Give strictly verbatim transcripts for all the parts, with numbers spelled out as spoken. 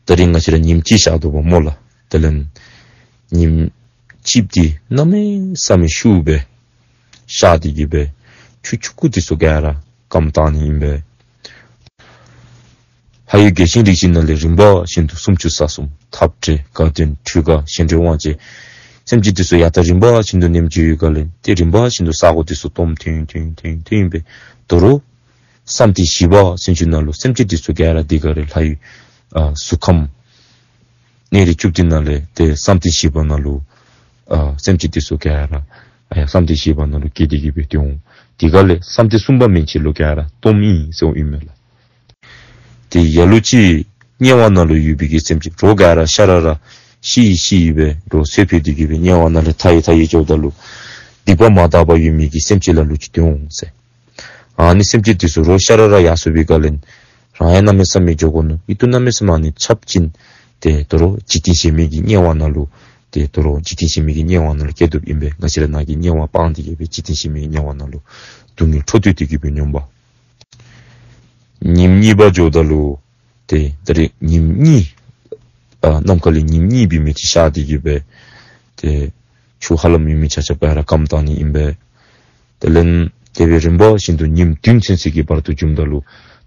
ད་རིས་ང་བཅས་ར་ཉིནམ་གཅིག་ཤར་དོ་བ་སྨོ་ལགས། དེ་ལས་ཉིནམ་གཅིག་འདི་གནམ་མེད་ས་མེད་ཤུགས་སྦེ་ཤར་ཏེ་གི་སྦེ་ཆུ་ཆུང་ཀུ་འདི་ཚུ་ག་ར་སྐམ་བཏང་ནི་ཨིན་པས། ལྷ་ཡུལ་རྒྱལ་ཆེན་རིགས་བཞི་ནང་ལས་རིམ་པ་བཞིན་དུ་སུམ་ཅུ་རྩ་གསུམ་འཐབ་བྲལ་དགའ་སྟོན་འཕྲུལ་དགའ་གཞན་འཕྲུལ་དབང་བྱེད་སེམས་ཅན་འདི་ཚུ་ཡར་ད་རིམ་པ་བཞིན་དུ་ནེམ་འགྱོ་ཡོད་ག་ལས། ཏེ་རིམ་པ་བཞིན་དུ་ས་གོ་འདི་ཚུ་སྟོངམ་ཐོན་ཐོན་ཐོན་ཐོན་ཨིན་པས། དོ་རུང་བསམ་གཏན་བཞི་པ་ཟེར་མི་ཅིག་ནང་ལུ་སེམས་ཅན་འདི་ཚུ་ག་ར་འདི་ག་ར་ལྷ་ཡུལ་ཨ་གཟུགས་ཁམས་གནས་རིས་བཅུ་བདུན་ནང་ལས་ཏེ་བསམ་གཏན་བཞི་པ་ནང་ལུ་ཨ་སེམས་ཅན་འདི་ཚུ་ག་ར་ཨ་ཡ་བསམ་གཏན་བཞི་པ་ནང་ལུ་སྐྱེས་ཏེ་གི་སྦེ་སྡོད་འོང་། འདི་ག་ལས་བསམ་གཏན་གསུམ་པ་མན་ཆད་ལུ་ག་ར་སྟོངམ་ཨིན་ཟེར་ཨིན་མས་ལགས། ཏེ་ལ་ལུ་ཅིག་དམྱལ་བ་ནང་ལུ་ཡོད་པའི་གི་སེམས་ཅན་རོགས་ག་ར་ཤ་ར་ར་ཤི་ཡི་ཤི་ཡི་སྦེ་རོགས་ཚེ་འཕོས་ཏེ་གི་སྦེ་དམྱལ་བ་ནང་ལས་ཐར་ཡི་ཐར་ཡི་འགྱོཝ་ད་ལུ་སྡིག་པ་མ་དག་པ་ཡོད་མི་གི་སེམས་ཅན་ལ་ལུ་ཅིག་སྡོད་འོང་ཟེར། ཨ་ནི་སེམས་ཅན་འདི་ཚུ་རོགས་ཤ་ར་ར་ཡར་སོང་པའི་སྒང་ལས་རང་ཡང་གནམ་མེད་ས་མེད་འགྱོ་དགོ་མནོ། ཡིད་དུ་གནམ་མེད་ས་མེད་ཨ་ནི་འཁྲབ་ཅིན་ཏེ་དོ་རུང་འཇིག་རྟེན་གཞན་མི་གི་དམྱལ་བ་ནང་ལུ་ཏེ་དོ་རུང་འཇིག་རྟེན་གཞན་མི་གི་དམྱལ་བ་ནང་ལུ་སྐྱེ་དོ་ཨིན་པས། ང་བཅས་ར་ནང་གི་དམྱལ་བ་སྤངས་ཏེ་གི་སྦེ་འཇིག་རྟེན་གཞན་མི་གི་དམྱལ་བ་ནང་ལུ་སྡུག་བསྔལ་འཕྲོ་མཐུད་དེ་གི་སྦེ་མྱོང་པ། ཉིནམ་གཉིས་པ་འགྱོཝ་ད་ལུ་ཏེ་ད་རིས་ཉིནམ་གཉིས་ཨ་ནམ་མཁའ་ལས་ཉིནམ་གཉིས་འབད་མི་ཅིག་ཤར་ཏེ་གི་སྦེ་ཏེ་ཆུ་ཧ་ལམ་ཡོད་མི་ཆ་ཁྱབ་ག་ར་སྐམ་བཏང་ནི་ཨིན་པས། དེ་ལས་དེ་སྦེ་རིམ་པ་བཞིན་དུ་ཉིནམ་བདུན་ཚུན་ཚོད་ཀྱི་བར་དུ་འགྱོཝ་ད་ལུ་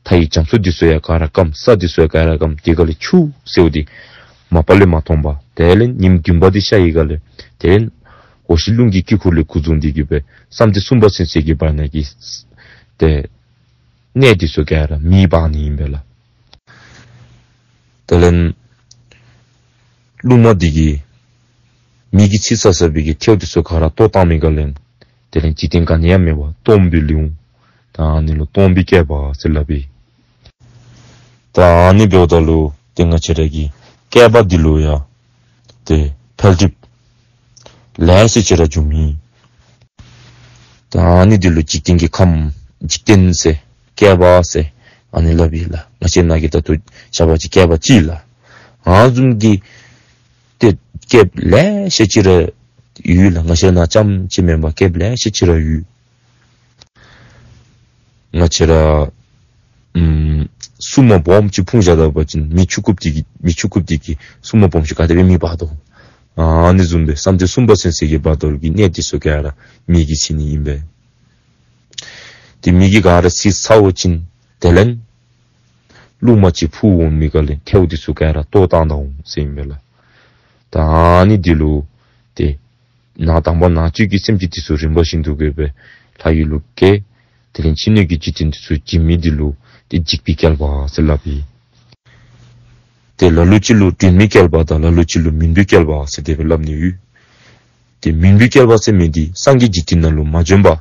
མཐའ་ཡི་རྒྱ་མཚོ་འདི་ཚུ་ཡང་ག་ར་སྐམ། ས་འདི་ཚུ་ཡང་ག་ར་སྐམ། དེ་ག་ལས་ཆུ་ཟེརཝ་འདི་མ་པ་ལས་མ་མཐོང་པས། དེ་ལས་ཉིནམ་བདུན་པ་འདི་ཤར་བའི་སྒང་ལས་དེ་ལས་འོག་གཞི་རླུང་གི་དཀྱིལ་འཁོར་ལས་འགོ་བཟུང་སྟེ་གི་སྦེ་བསམ་གཏན་གསུམ་པ་ཚུན་ཚོད་ཀྱི་བར་ན་གི་ཏེ་གནས་འདི་ཚུ་ག་ར་མེ་འབར་ནི་ཨིན་པས་ལགས། དེ་ལས་རླུང་མ་འདི་གིས་མེ་གིས་འཚིག་ཚར་ཚར་བའི་གི་ཐལཝ་འདི་ཚུ་ག་ར་གཏོར་བཏང་མི་སྒང་ལས་དེ་ལས་འཇིག་རྟེན་ག་ནི་ཡང་མེད་པར་སྟོངམ་སྦེ་ལུས་འོང་། ད་ཨ་ནི་ལུ་སྟོང་པའི་བསྐལ་པ་ཟེར་སླབ་ཨིན། ད་ཨ་ནི་འབདཝ་ད་ལུ་ཏེ་ང་བཅས་ར་གི་བསྐལ་པ་འདི་ལུ་ཡང་ཏེ་འཕེལ་འགྲིབ་ལེ་ཤ་ཅིག་ར་འབྱུངམ་ཨིན། ད་ཨ་ནི་འདི་ལུ་འཇིག་རྟེན་གྱི་ཁམས་འཇིག་རྟེན་ཟེར་བསྐལ་པ་ཟེར་ཨ་ནི་སླབ་ཨིན་ལགས། ང་བཅས་ནང་གི་ད་ལྟོ་ཞག་པ་ཅིག་བསྐལ་པ་གཅིག་ལགས། ཨ་ནི་བཟུམ་གྱི་ཏེ་བསྐལ་པ་ལེ་ཤ་ཅིག་ར་ཡོད་ལགས། ང་བཅས་ནང་རྐྱངམ་ཅིག་མེན་པར་བསྐལ་པ་ལེ་ཤ་ཅིག་ར་ཡོད། ང་བཅས་ར་ཨམ་སྲུང་མ་སྦོམ་ཅིག་ཕུང་བཞག་ད་པ་ཅིན་མེ་ཆུང་ཀུ་འདི་གིས་མེ་ཆུང་ཀུ་འདི་གིས་སྲུང་མ་སྦོམ་ཅིག་ག་དེ་སྦེ་མེ་འབར་དོ། ཨ་ནི་བཟུམ་སྦེ་བསམ་གཏན་གསུམ་པ་ཚུན་ཚོད་ཀྱི་བར་དོ་གི་གནས་འདི་ཚུ་ག་ར་མེ་གིས་འཚིག་ནི་ཨིན་པས། ཏེ་མེ་གིས་ག་ར་འཚིག་ཚར་བ་ཅིན་དེ་ལས་རླུང་མ་ཅིག་འཕུ་འོང་མི་སྒང་ལས་ཐལཝ་འདི་ཚུ་ག་ར་གཏོར་བཏང་ད་འོང་ཟེར་ཨིན་པས་ལགས། ད་ཨ་ནི་འདི་ལུ་ཏེ་ནང་དང་པ་ནང་བཅུད་ཀྱི་སེམས་ཅན་འདི་ཚུ་རིམ་པ་བཞིན་དུ་སྦེ་སྦེ་ལྷ་ཡུལ་ལུ་སྐྱེ། དེ་ལས་ཕྱི་སྣོད་ཀྱི་འཇིག་རྟེན་འདི་ཚུ་འཇིག་མི་འདི་ལུ་ཏེ་འཇིག་པའི་བསྐལ་པ་ཟེར་སླབ་ཨིན། ཏེ་ལ་ལུ་ཅིག་ལུ་སྒྲོན་མེའི་བསྐལ་པ་དང་ལ་ལུ་ཅིག་ལུ་མུན་པའི་བསྐལ་པ་ཟེར་དེ་སྦེ་སླབ་ནི་ཡོད། ཏེ་མུན་པའི་བསྐལ་པ་ཟེར་མི་འདི་སངས་རྒྱས་འཇིག་རྟེན་ནང་ལུ་མ་བྱོན་པར་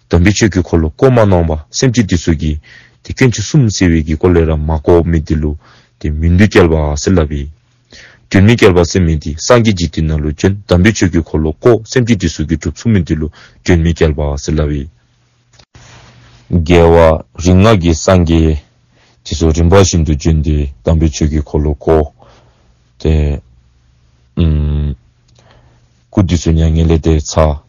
དམ་པའི་ཆོས་ཀྱི་འཁོར་ལོ་བསྐོར་མ་གནང་བར་སེམས་ཅན་འདི་ཚུ་གིས་ཏེ་དཀོན་མཆོག་གསུམ་ཟེར་བའི་གི་སྐོར་ལས་ར་མ་གོ་མི་འདི་ལུ་ཏེ་མུན་པའི་བསྐལ་པ་ཟེར་སླབ་ཨིན། སྒྲོན་མེའི་བསྐལ་པ་ཟེར་མི་འདི་སངས་རྒྱས་འཇིག་རྟེན་ནང་ལུ་བྱོན། དམ་པའི་ཆོས་ཀྱི་འཁོར་ལོ་བསྐོར། སེམས་ཅན་འདི་ཚུ་གིས་སྒྲུབ་ཚུགས་མི་འདི་ལུ་སྒྲོན་མེའི་བསྐལ་པ་ཟེར་སླབ་ཨིན། རྒྱལ་བ་རིགས་ལྔ་གི་སངས་རྒྱས་འདི་ཚུ་རིམ་པ་བཞིན་དུ་བྱོན་ཏེ་དམ་པའི་ཆོས་ཀྱི་འཁོར་ལོ་བསྐོར། ཏེ་ཨམ་སྐུ་འདི་ཚུ་མྱ་ངན་ལས་འདས་ཚར།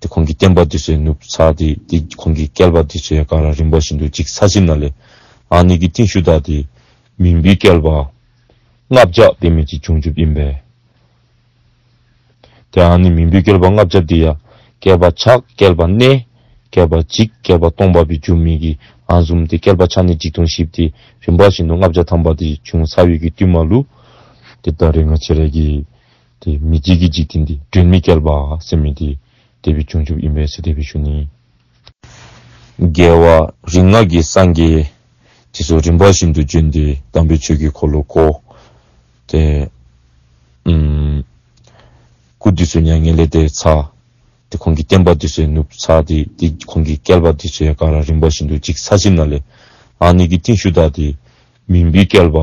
ཏེ་ཁོང་གི་བསྟན་པ་འདི་ཚུ་ནུབ་ཚར་ཏེ་ཏེ་ཁོང་གི་བསྐལ་པ་འདི་ཚུ་ཡང་ག་ར་རིམ་པ་བཞིན་དུ་འཇིག་ཚར་ཞིནམ་ལས་ཨ་ནི་གི་རྟིང་ཤུལ་བདའ་སྟེ་མུན་པའི་བསྐལ་པ་ལྔ་བརྒྱ་འབད་མི་ཅིག་བྱུང་བྱུངམ་ཨིན་པས། ཏེ་ཨ་ནི་མུན་པའི་བསྐལ་པ་ལྔ་བརྒྱ་འདི་ཡང་བསྐལ་པ་ཆགས་བསྐལ་པ་གནས་བསྐལ་པ་འཇིག་བསྐལ་པ་སྟོང་པ་སྦེ་འགྱུར་མི་གི་ཨ་ནི་བཟུམ་ཏེ་བསྐལ་པ་ཆགས་གནས་འཇིག་སྟོང་བཞི་འདི་རིམ་པ་བཞིན་དུ་ལྔ་བརྒྱ་ཐམ་པ་འདི་བྱུང་ཚར་བའི་གི་བསྟུད་མ་ལུ་ཏེ་ད་རེས་ང་བཅས་ར་གི་ཏེ་མི་མཇེད་ཀྱི་འཇིག་རྟེན་འདི་སྒྲོན་མེའི་བསྐལ་པ་ཟེར་མི་འདི་དེ་སྦེ་བྱུང་བྱུངམ་ཨིན་པས་ཟེར་དེ་སྦེ་ཞུ་ནི། རྒྱལ་བ་རིགས་ལྔ་གི་སངས་རྒྱས་འདི་ཚུ་རིམ་པ་བཞིན་དུ་བྱོན་ཏེ་དམ་པའི་ཆོས་ཀྱི་འཁོར་ལོ་བསྐོར། ཏེ་ཨམ་སྐུ་འདི་ཚུ་མྱ་ངན་ལས་འདས་ཚར། ཏེ་ཁོང་གི་བསྟན་པ་འདི་ཚུ་ནུབ་ཚར་ཏེ་ཏེ་ཁོང་གི་བསྐལ་པ་འདི་ཚུ་ཡང་ག་ར་རིམ་པ་བཞིན་དུ་འཇིག་ཚར་ཞིནམ་ལས་ཨ་ནི་གི་རྟིང་ཤུལ་བདའ་སྟེ་མུན་པའི་བསྐལ་པ་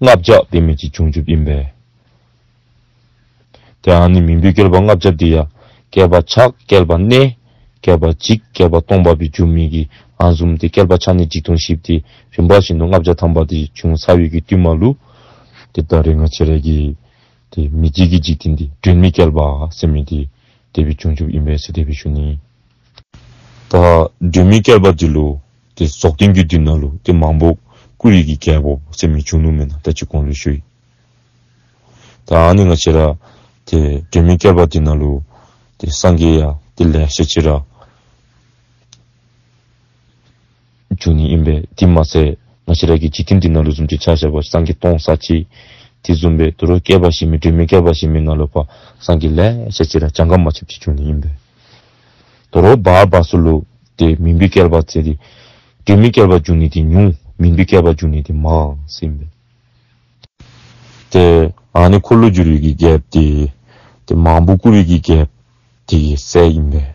ལྔ་བརྒྱ་འབད་མི་ཅིག་བྱུང་བྱུངམ་ཨིན་པས། ཏེ་ཨ་ནི་མུན་པའི་བསྐལ་པ་ལྔ་བརྒྱ་འདི་ཡང་བསྐལ་པ་ཆགས་བསྐལ་པ་གནས་བསྐལ་པ་འཇིག་བསྐལ་པ་སྟོང་པ་སྦེ་འགྱུར་མི་གི་ཨ་ནི་བཟུམ་ཏེ་བསྐལ་པ་ཆགས་གནས་འཇིག་སྟོང་བཞི་འདི་རིམ་པ་བཞིན་དུ་ལྔ་བརྒྱ་ཐམ་པ་འདི་བྱུང་ཚར་བའི་གི་བསྟུད་མ་ལུ་ཏེ་ད་རེས་ང་བཅས་ར་གི་ཏེ་མི་མཇེད་ཀྱི་འཇིག་རྟེན་འདི་སྒྲོན་མེའི་བསྐལ་པ་ཟེར་མི་འདི་དེ་སྦེ་བྱུང་བྱུངམ་ཨིན་པས་ཟེར་དེ་སྦེ་ཞུ་ནི། ད་སྒྲོན་མེའི་བསྐལ་པ་འདི་ལུ་ཏེ་རྫོགས་ལྡན་གྱི་མདུན་ནང་ལུ་ཏེ་མང་པོ་ བཀུར་བའི་གི་རྒྱལ་པོ་ཟེར་མི་བྱུང་ནུག་མེན་ན། ད་ཅི་གོང་ལུ་ཞུ་ཡི། ད་ཨ་ནི་ང་བཅས་ར་ཏེ་སྒྲོལ་མའི་བསྐལ་པ་འདི་ནང་ལུ་ཏེ་སངས་རྒྱས་ཡང་ཏེ་ལེ་ཤ་ཅིག་ར་བྱུང་ནི་ཨིན་པས། དེ་མ་ཚད་ང་བཅས་ར་གི་འཇིག་རྟེན་འདི་ནང་ལུ་བཟུམ་ཅིག་ཆ་བཞག་པ་སངས་རྒྱས་སྟོང་རྩ་གཅིག་དེ་བཟུམ་སྦེ་དོ་རུང་བསྐལ་པ་ཕྱི་མའི་སྒྲོལ་མའི་བསྐལ་པ་ཕྱི་མའི་ནང་ལུ་ཕར་སངས་རྒྱས་ལེ་ཤ་ཅིག་ར་གྱངས་ཁ་མ་ཆོདཔ་ཅིག་བྱུང་ནི་ཨིན་པས། དོ་རུང་བར་བར་སུ་ལུ་ཏེ་མུན་པའི་བསྐལ་པ་ཟེར་ཏེ་སྒྲོལ་མའི་བསྐལ་པ་བྱུང་ནི་འདི་ཉུང་མུན་པའི་བསྐལ་པ་བྱུང་ནི་འདི་མང་ཟེར་ཨིན་པས། ཏེ་ཨ་ནི་འཁོར་ལོས་སྒྱུར་བའི་གི་རྒྱལཔོ་འདི་ཏེ་མང་པོ་བཀུར་བའི་གི་རྒྱལཔོ་འདི་གི་སྲས་ཨིན་པས།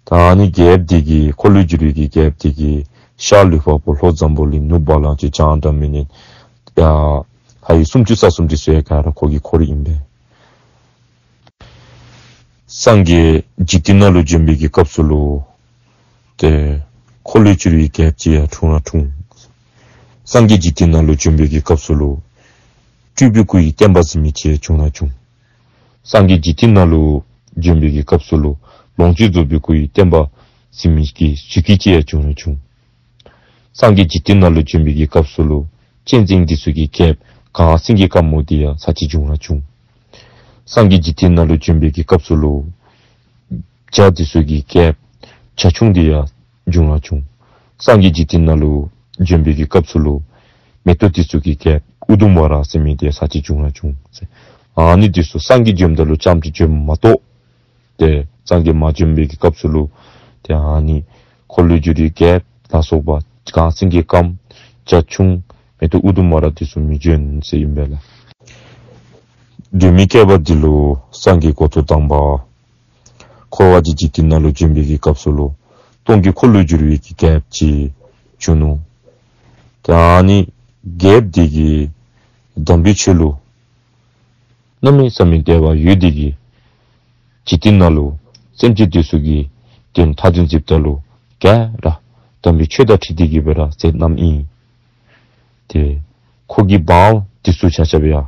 ད་ཨ་ནི་རྒྱལཔོ་འདི་གི་འཁོར་ལོས་སྒྱུར་བའི་གི་རྒྱལཔོ་འདི་གི་ཤར་ལུས་འཕགས་པོ་ལྷོ་འཛམ་བུ་གླིང་ནུབ་བ་ལང་སྤྱོད་བྱང་སྒྲ་མི་སྙན་ཡར་ལྷ་ཡུལ་སུམ་ཅུ་རྩ་གསུམ་འདི་ཚུ་ཡང་ག་ར་ཁོ་གི་འཁོར་ཨིན་པས། སངས་རྒྱས་འཇིག་རྟེན་ནང་ལུ་བྱོན་པའི་གི་སྐབས་སུ་ལུ་ཏེ་འཁོར་ལོས་སྒྱུར་བའི་རྒྱལཔོ་ཅིག་ཡང་འཁྲུངས་ར་འཁྲུངས། སངས་རྒྱས་འཇིག་རྟེན་ནང་ལུ་བྱོན་པའི་གི་སྐབས་སུ་ལུ་སྤྲུལ་པའི་སྐུ་ཡི་བསྟན་པ་ཟེར་མི་ཅིག་ཡང་བྱུང་ར་བྱུང་། སངས་རྒྱས་འཇིག་རྟེན་ནང་ལུ་བྱོན་པའི་གི་སྐབས་སུ་ལུ་ལོངས་སྤྱོད་རྫོགས་པའི་སྐུ་ཡི་བསྟན་པ་ཟེར་མི་གི་ཟུར་ཅིག་ཡང་བྱུང་ར་བྱུང་། སངས་རྒྱས་འཇིག་རྟེན་ནང་ལུ་བྱོན་པའི་གི་སྐབས་སུ་ལུ་གཅན་གཟན་འདི་ཚུ་གི་རྒྱལཔོ་གངས་སེང་གེ་དཀར་མོ་འདི་ཡང་ཚར་གཅིག་བྱུང་ར་བྱུང་། སངས་རྒྱས་འཇིག་རྟེན་ནང་ལུ་བྱོན་པའི་གི་སྐབས་སུ་ལུ་བྱ་འདི་ཚུ་གི་རྒྱལཔོ་བྱ་ཁྱུང་འདི་ཡང་བྱུང་ར་བྱུང་། སངས་རྒྱས་འཇིག་རྟེན་ནང་ལུ་བྱོན་པའི་གི་སྐབས་སུ་ལུ་མེ་ཏོག་འདི་ཚུ་གི་རྒྱལཔོ་ཨུ་དུམ་ཝ་ར་ཟེར་མི་འདི་ཚར་གཅིག་བྱུང་ར་བྱུང་། ཨ་ནི་འདི་ཚུ་སངས་རྒྱས་བྱོནམ་ད་ལུ་རྐྱངམ་གཅིག་བྱོནམ་མ་གཏོགས་ཏེ་སངས་རྒྱས་མ་བྱོན་པའི་གི་སྐབས་སུ་ལུ་ཏེ་ཨ་ནི་འཁོར་ལོས་སྒྱུར་བའི་རྒྱལཔོ་ལ་སོགས་པ་གངས་སེང་གེ་དཀརམོ་བྱ་ཁྱུང་མེ་ཏོག་ཨུ་དུམ་ཝ་ར་འདི་ཚུ་མི་བྱོན་ཟེར་ཨིན་པས་ལགས། སྒྲོལ་མའི་བསྐལ་པ་འདི་ལུ་སངས་རྒྱས་འགོ་ཐོག་དང་པ་འཁོར་བ་འདི་འཇིག་རྟེན་ནང་ལུ་བྱོན་པའི་གི་སྐབས་སུ་ལུ་སྟོང་གི་འཁོར་ལོས་སྒྱུར་བའི་གི་རྒྱལཔོ་ཅིག་བྱུང་ནུག། ཏེ་ཨ་ནི་རྒྱལཔོ་འདི་གིས་དམ་པའི་ཆོས་ལུ་གནམ་མེད་ས་མེད་དད་པ་ཡོད་དེ་གིས་འཇིག་རྟེན་ནང་ལུ་སེམས་ཅན་འདི་ཚུ་གི་དོན་མཐའ་དོན་གཟིགསཔ་ད་ལུ་ག་ར་དམ་པའི་ཆོས་དང་འཁྲིལ་ཏེ་གིས་སྦེ་ར་མཛད་གནངམ་ཨིན། ཏེ་ཁོ་གི་འབངས་འདི་ཚུ་ཆ་ཁྱབ་ཡང་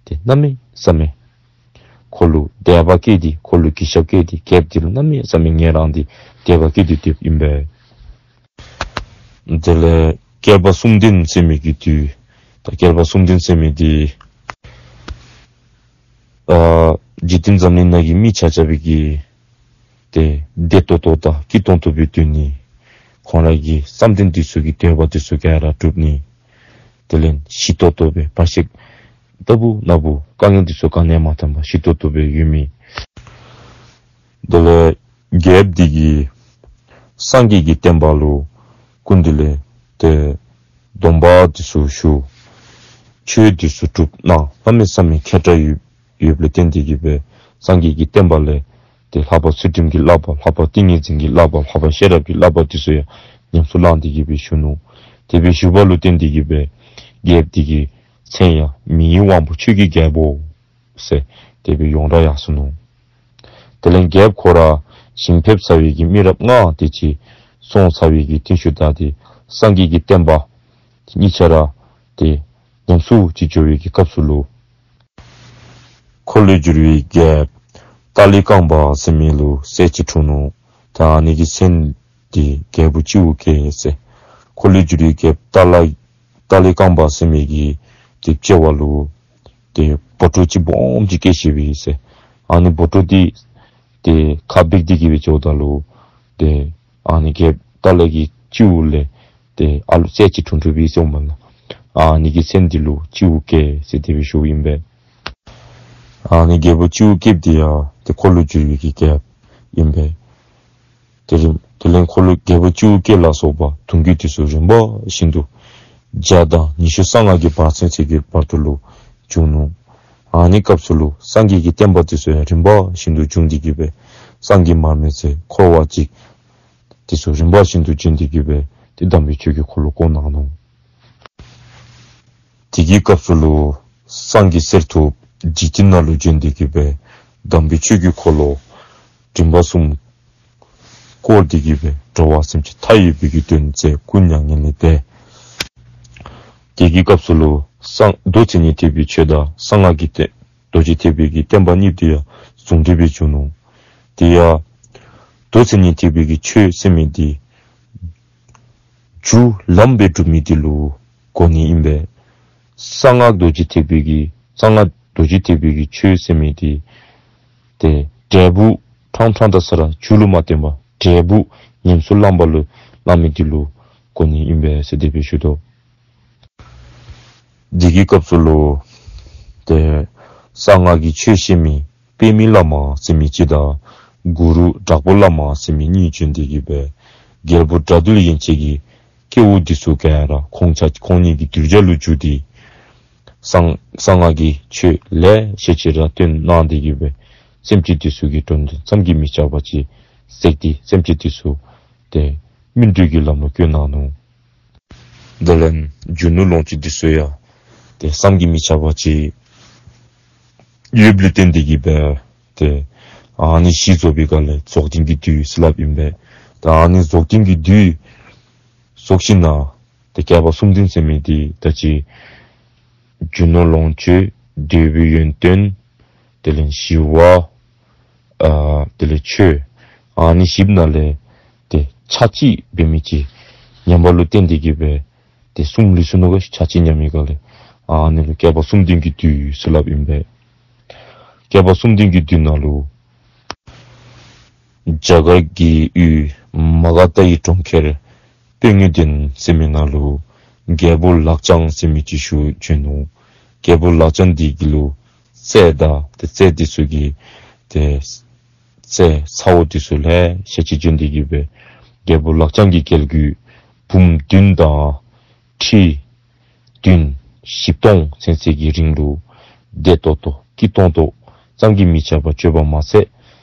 ཏེ་གནམ་མེད་ས་མེད་ཁོ་ལུ་དད་པ་སྐྱེས་ཏེ་ཁོ་ལུ་གུས་ཞབས་སྐྱེས་ཏེ་རྒྱལཔོ་འདི་ལུ་གནམ་མེད་ས་མེད་ངལ་རངས་ཏེ་དད་པ་སྐྱེས་ཏེ་སྡོདཔ་ཨིན་པས། དེ་ལས་བསྐལ་པ་གསུམ་ལྡན་ཟེར་མི་གི་དུས། ད་བསྐལ་པ་གསུམ་ལྡན་ཟེར་མི་འདི་ཨ་འཇིག་རྟེན་འཛམ་གླིང་ནང་གི་མི་ཆ་ཁྱབ་ཀྱིས་ཏེ་བདེ་ཏོག་ཏོ་དང་སྐྱིད་ཏོང་ཏོ་སྦེ་སྡོད་ནི། ཁོང་ར་གི་བསམ་དོན་འདི་ཚུ་གི་འདོད་པ་འདི་ཚུ་ག་ར་འགྲུབ་ནི། དེ་ལས་ཞི་ཏོག་ཏོ་སྦེ་བར་ཆད་ལྟ་བུ་ན་བུ་དཀའ་ངལ་འདི་ཚུ་ག་ནི་ཡང་མ་ཐོན་པར་ཞི་ཏོག་ཏོ་སྦེ་ཡོད་མི། དེ་ལས་རྒྱལཔོ་འདི་གིས་སངས་རྒྱས་ཀྱི་བསྟན་པ་ལུ་སྐུ་མདུན་ལས་ཏེ་སྡོམ་པ་འདི་ཚུ་ཞུ། ཆོས་འདི་ཚུ་སྒྲུབ་གནང་། གནམ་མེད་ས་མེད་མཁས་དྲགས་ཡོད་ཡོདཔ་ལས་བརྟེན་ཏེ་གིས་སྦེ་སངས་རྒྱས་ཀྱི་བསྟན་པ་ལས་ཏེ་ལྷག་པ་ཚུལ་ཁྲིམས་ཀྱི་བསླབ་པ་ལྷག་པ་ཏིང་ངེ་འཛིན་གྱི་བསླབ་པ་ལྷག་པ་ཤེས་རབ་ཀྱི་བསླབ་པ་འདི་ཚུ་ཡང་ཉམས་སུ་བླངས་ཏེ་གིས་སྦེ་བཞུགས་ནུག། དེ་སྦེ་བཞུགས་པ་ལུ་བརྟེན་ཏེ་གིས་སྦེ་རྒྱལཔོ་འདི་གི་མཚན་ཡང་མི་ཡི་དབང་པོ་ཆོས་ཀྱི་རྒྱལ་པོ་ཟེར་དེ་སྦེ་ཡོངས་གྲགས་ཡར་སོ་ནུག། དེ་ལས་རྒྱལཔོ་ཁོ་ར་ཞིང་ཕེབས་ཚར་བའི་གི་མི་རབས་ལྔ་དེ་ཅིག་སོང་ཚར་བའི་གི་རྟིང་ཤུལ་ད་ཏེ་སངས་རྒྱས་ཀྱི་བསྟན་པ་གཉིས་ཆ་ར་ཏེ་ཉམས་སུ་ཅིག་འགྱོ་བའི་གི་སྐབས་སུ་ལུ་འཁོར་ལོས་སྒྱུར་བའི་རྒྱལཔོ་ཏཱ་ལའི་རྐང་པ་ཟེར་མི་ལུ་སྲས་ཅིག་འཁྲུངས་ནུག། ད་ཨ་ནི་གི་མཚན་འདི་རྒྱལ་པོ་སྤྱི་བོ་སྐྱེས་ཟེར། འཁོར་ལོས་སྒྱུར་བའི་རྒྱལཔོ་ཏཱ་ལ་ཏཱ་ལའི་རྐང་པ་ཟེར་མི་གི་ཏེ་སྤྱི་བོ་ལུ་ཏེ་སྦོ་ཊོ་ཅིག་སྦོམ་ཅིག་སྐྱེས་ཅི་པས་ཟེར། ཨ་ནི་སྦོ་ཊོ་འདི་ཏེ་ཁ་འབིགས་ཏེ་གིས་སྦེ་འགྱོཝ་ད་ལུ་ཏེ་ཨ་ནི་རྒྱལཔོ་ཏཱ་ལ་གི་སྤྱི་བོ་ལས་ཏེ་ཨ་ལུ་སྲས་ཅིག་འཁྲུངས་འཁྲུངས་པས་ཟེར་འོངམ་ལགས། ཨ་ནི་གི་མཚན་འདི་ལུ་སྤྱི་བོ་སྐྱེས་ཟེར་དེ་སྦེ་ཞུཝ་ཨིན་པས། ཨ་ནི་རྒྱལ་པོ་སྤྱི་བོ་སྐྱེས་འདི་ཡང་ཏེ་འཁོར་ལོས་སྒྱུར་བའི་གི་རྒྱལཔོ་ཨིན་པས། དེ་རིང་དེ་ལས་འཁོར་ལོ་རྒྱལ་པོ་སྤྱི་བོ་སྐྱེས་ལ་སོགས་པ་གདུང་རྒྱུད་འདི་ཚུ་རིམ་པ་བཞིན་དུ་བརྒྱ་དང་ཉི་ཤུ་རྩ་ལྔ་གི་བར་མཚམས་ཅིག་གི་བར་དུ་ལུ་བྱུང་ནུག། ཨ་ནི་སྐབས་སུ་ལུ་སངས་རྒྱས་ཀྱི་བསྟན་པ་འདི་ཚུ་ཡང་རིམ་པ་བཞིན་དུ་བྱུང་སྟེ་གིས་སྦེ་སངས་རྒྱས་མར་མེ་མཛད་འཁོར་བ་འཇིག་འདི་ཚུ་རིམ་པ་བཞིན་དུ་བྱོན་ཏེ་གིས་སྦེ་ཏེ་དམ་པའི་ཆོས་ཀྱི་འཁོར་ལོ་བསྐོར་གནང་ནུག། དེ་གི་སྐབས་སུ་ལུ་སངས་རྒྱས་གསེར་ཐུབ་འཇིག་རྟེན་ནང་ལུ་བྱོན་ཏེ་གིས་སྦེ་དམ་པའི་ཆོས་ཀྱི་འཁོར་ལོ་རིམ་པ་གསུམ་བསྐོར་ཏེ་གིས་སྦེ་འགྲོ་བ་སེམས་ཅན་མཐའ་ཡས་པའི་གི་དོན་མཛད་སྐུ་མྱ་ངན་ལས་འདས། དེ་གི་སྐབས་སུ་ལུ་གསང་མདོ་མཚན་ཉིད་ཐེག་པའི་ཆོས་དང་གསང་སྔགས་ཀྱི་ཏེ་རྡོ་རྗེ་ཐེག་པའི་གི་བསྟན་པ་གཉིས་འདི་ཡང་ཟུང་འབྲེལ་སྦེ་བྱུང་ནུག། དེ་ཡང་མདོ་མཚན་ཉིད་ཐེག་པའི་གི་ཆོས་ཟེར་མི་འདི་རྒྱུ་ལམ་སྦེ་སྒྲུབ་མི་འདི་ལུ་ གོ་ནི་ཨིན་པས། གསང་སྔགས་རྡོ་རྗེ་ཐེག་པའི་གི་གསང་སྔགས་རྡོ་རྗེ་ཐེག་པའི་གི་ཆོས་ཟེར་མི་འདི་ཏེ་འབྲས་བུ་ཕྲང་ཕྲང་ད་ས་ར་རྒྱུ་ལུ་མ་བརྟེན་པར་འབྲས་བུ་ཉམས་སུ་བླངས་པ་ལུ་བླང་མི་འདི་ལུ་གོ་ནི་ཨིན་པས་ཟེར་དེ་སྦེ་ཞུ་དོ། འདི་གི་སྐབས་སུ་ལུ་ཏེ་གསང་སྔགས་ཀྱི་ཆོས་བཤད་མི་པདྨའི་བླ་མ་ཟེར་མི་ཅིག་དང་གུ་རུ་དྲག་པོ་བླ་མ་ཟེར་མི་གཉིས་བྱོན་ཏེ་གི་སྦེ་རྒྱལ་པོ་དགྲ་འདུལ་ཡན་ཆད་ཀྱི་སྐྱེ་བོ་འདི་ཚུ་ག་ར་ཁོང་ཆ་ཁོང་གཉིས་ཀྱི་གདུལ་བྱ་ལུ་གྱུར་ཏེ་གསང་གསང་སྔགས་ཀྱི་ཆོས་ལེ་ཤ་ཅིག་ར་སྟོན་གནང་སྟེ་གི་སྦེ་སེམས་ཅན་འདི་ཚུ་གི་དོན་དུ་བསམ་གྱིས་མི་ཁྱབ་པ་ཅིག་བསྲེགས་ཏེ་སེམས་ཅན་འདི་ཚུ་ཏེ་སྨིན་གྲོལ་གྱི་ལམ་ལུ་བཀོད་གནང་ནུག། དེ་ལས་རྒྱུ་ནོར་ལོངས་སྤྱོད་འདི་ཚུ་ཡང་ཏེ་བསམ་གྱིས་མི་ཁྱབ་པ་ཅིག་ཡོདཔ་ལུ་བརྟེན་ཏེ་གི་སྦེ་ཏེ་ཨ་ནི་ཞིག་རྫོགས་པའི་སྐབས་ལས་རྫོགས་ལྡན་གྱི་དུས་ཟེར་སླབ་ཨིན་པས། ཏེ་ཨ་ནི་རྫོགས་ལྡན་གྱི་དུས་རྫོགས་ཞིནམ་ལས་ཏེ་བསྐལ་པ་གསུམ་ལྡན་ཟེར་མི་འདི་ད་ཅི་རྒྱུ་ནོར་ལོངས་སྤྱོད་འདོད་པའི་ཡོན་ཏན་དེ་ལས་ཞི་བ་ཨ་དེ་ལས་ཆོས་ཨ་ནི་བཞིཔ་ནང་ལས་ཏེ་ཆ་གཅིག་འབད་མི་ཅིག་ཉམས་པ་ལུ་བརྟེན་ཏེ་གི་སྦེ་ཏེ་གསུམ་ལུས་སོ་ནུག་ག། ཆ་གཅིག་ཉམས་མི་ག་ལས་ཨ་ནི་ལུ་བསྐལ་པ་གསུམ་ལྡན་གྱི་དུས་ཟེར་སླབ་ཨིན་པས། བསྐལ་པ་གསུམ་ལྡན་གྱི་དུས་ནང་ལུ་རྒྱ་གར་གྱི་ཡུལ་མ་ག་དྷ་ཡི་གྲོང་ཁྱེར་དཔལ་དངོས་ལྡན་ཟེར་མི་ནང་ལུ་རྒྱལ་པོ་ལག་བཅངས་ཟེར་མི་ཅིག་ཞུ་བྱོན་ནུག། རྒྱལ་པོ་ལག་བཅངས་འདི་གི་ལུ་སྲས་དང་ཏེ་སྲས་འདི་ཚུ་གི་ཏེ་སྲས་ཚ་བོ་འདི་ཚུ་ལེ་ཤ་ཅིག་བྱོན་ཏེ་གི་སྦེ་རྒྱལ་པོ་ལག་བཅངས་ཀྱི་རྒྱལ་བརྒྱུད་འབུམ་བདུན་དང་ཁྲི་བདུན་བཞི་སྟོང་ཚུན་ཚོད་ཀྱི་རིང་ལུ་བདེ་ཏོག་ཏོ་སྐྱིད་ཏོང་ཏོ་བསམ་གྱིས་མི་ཁྱབ་པ་སྤྱོད་པ་མ་ཚད་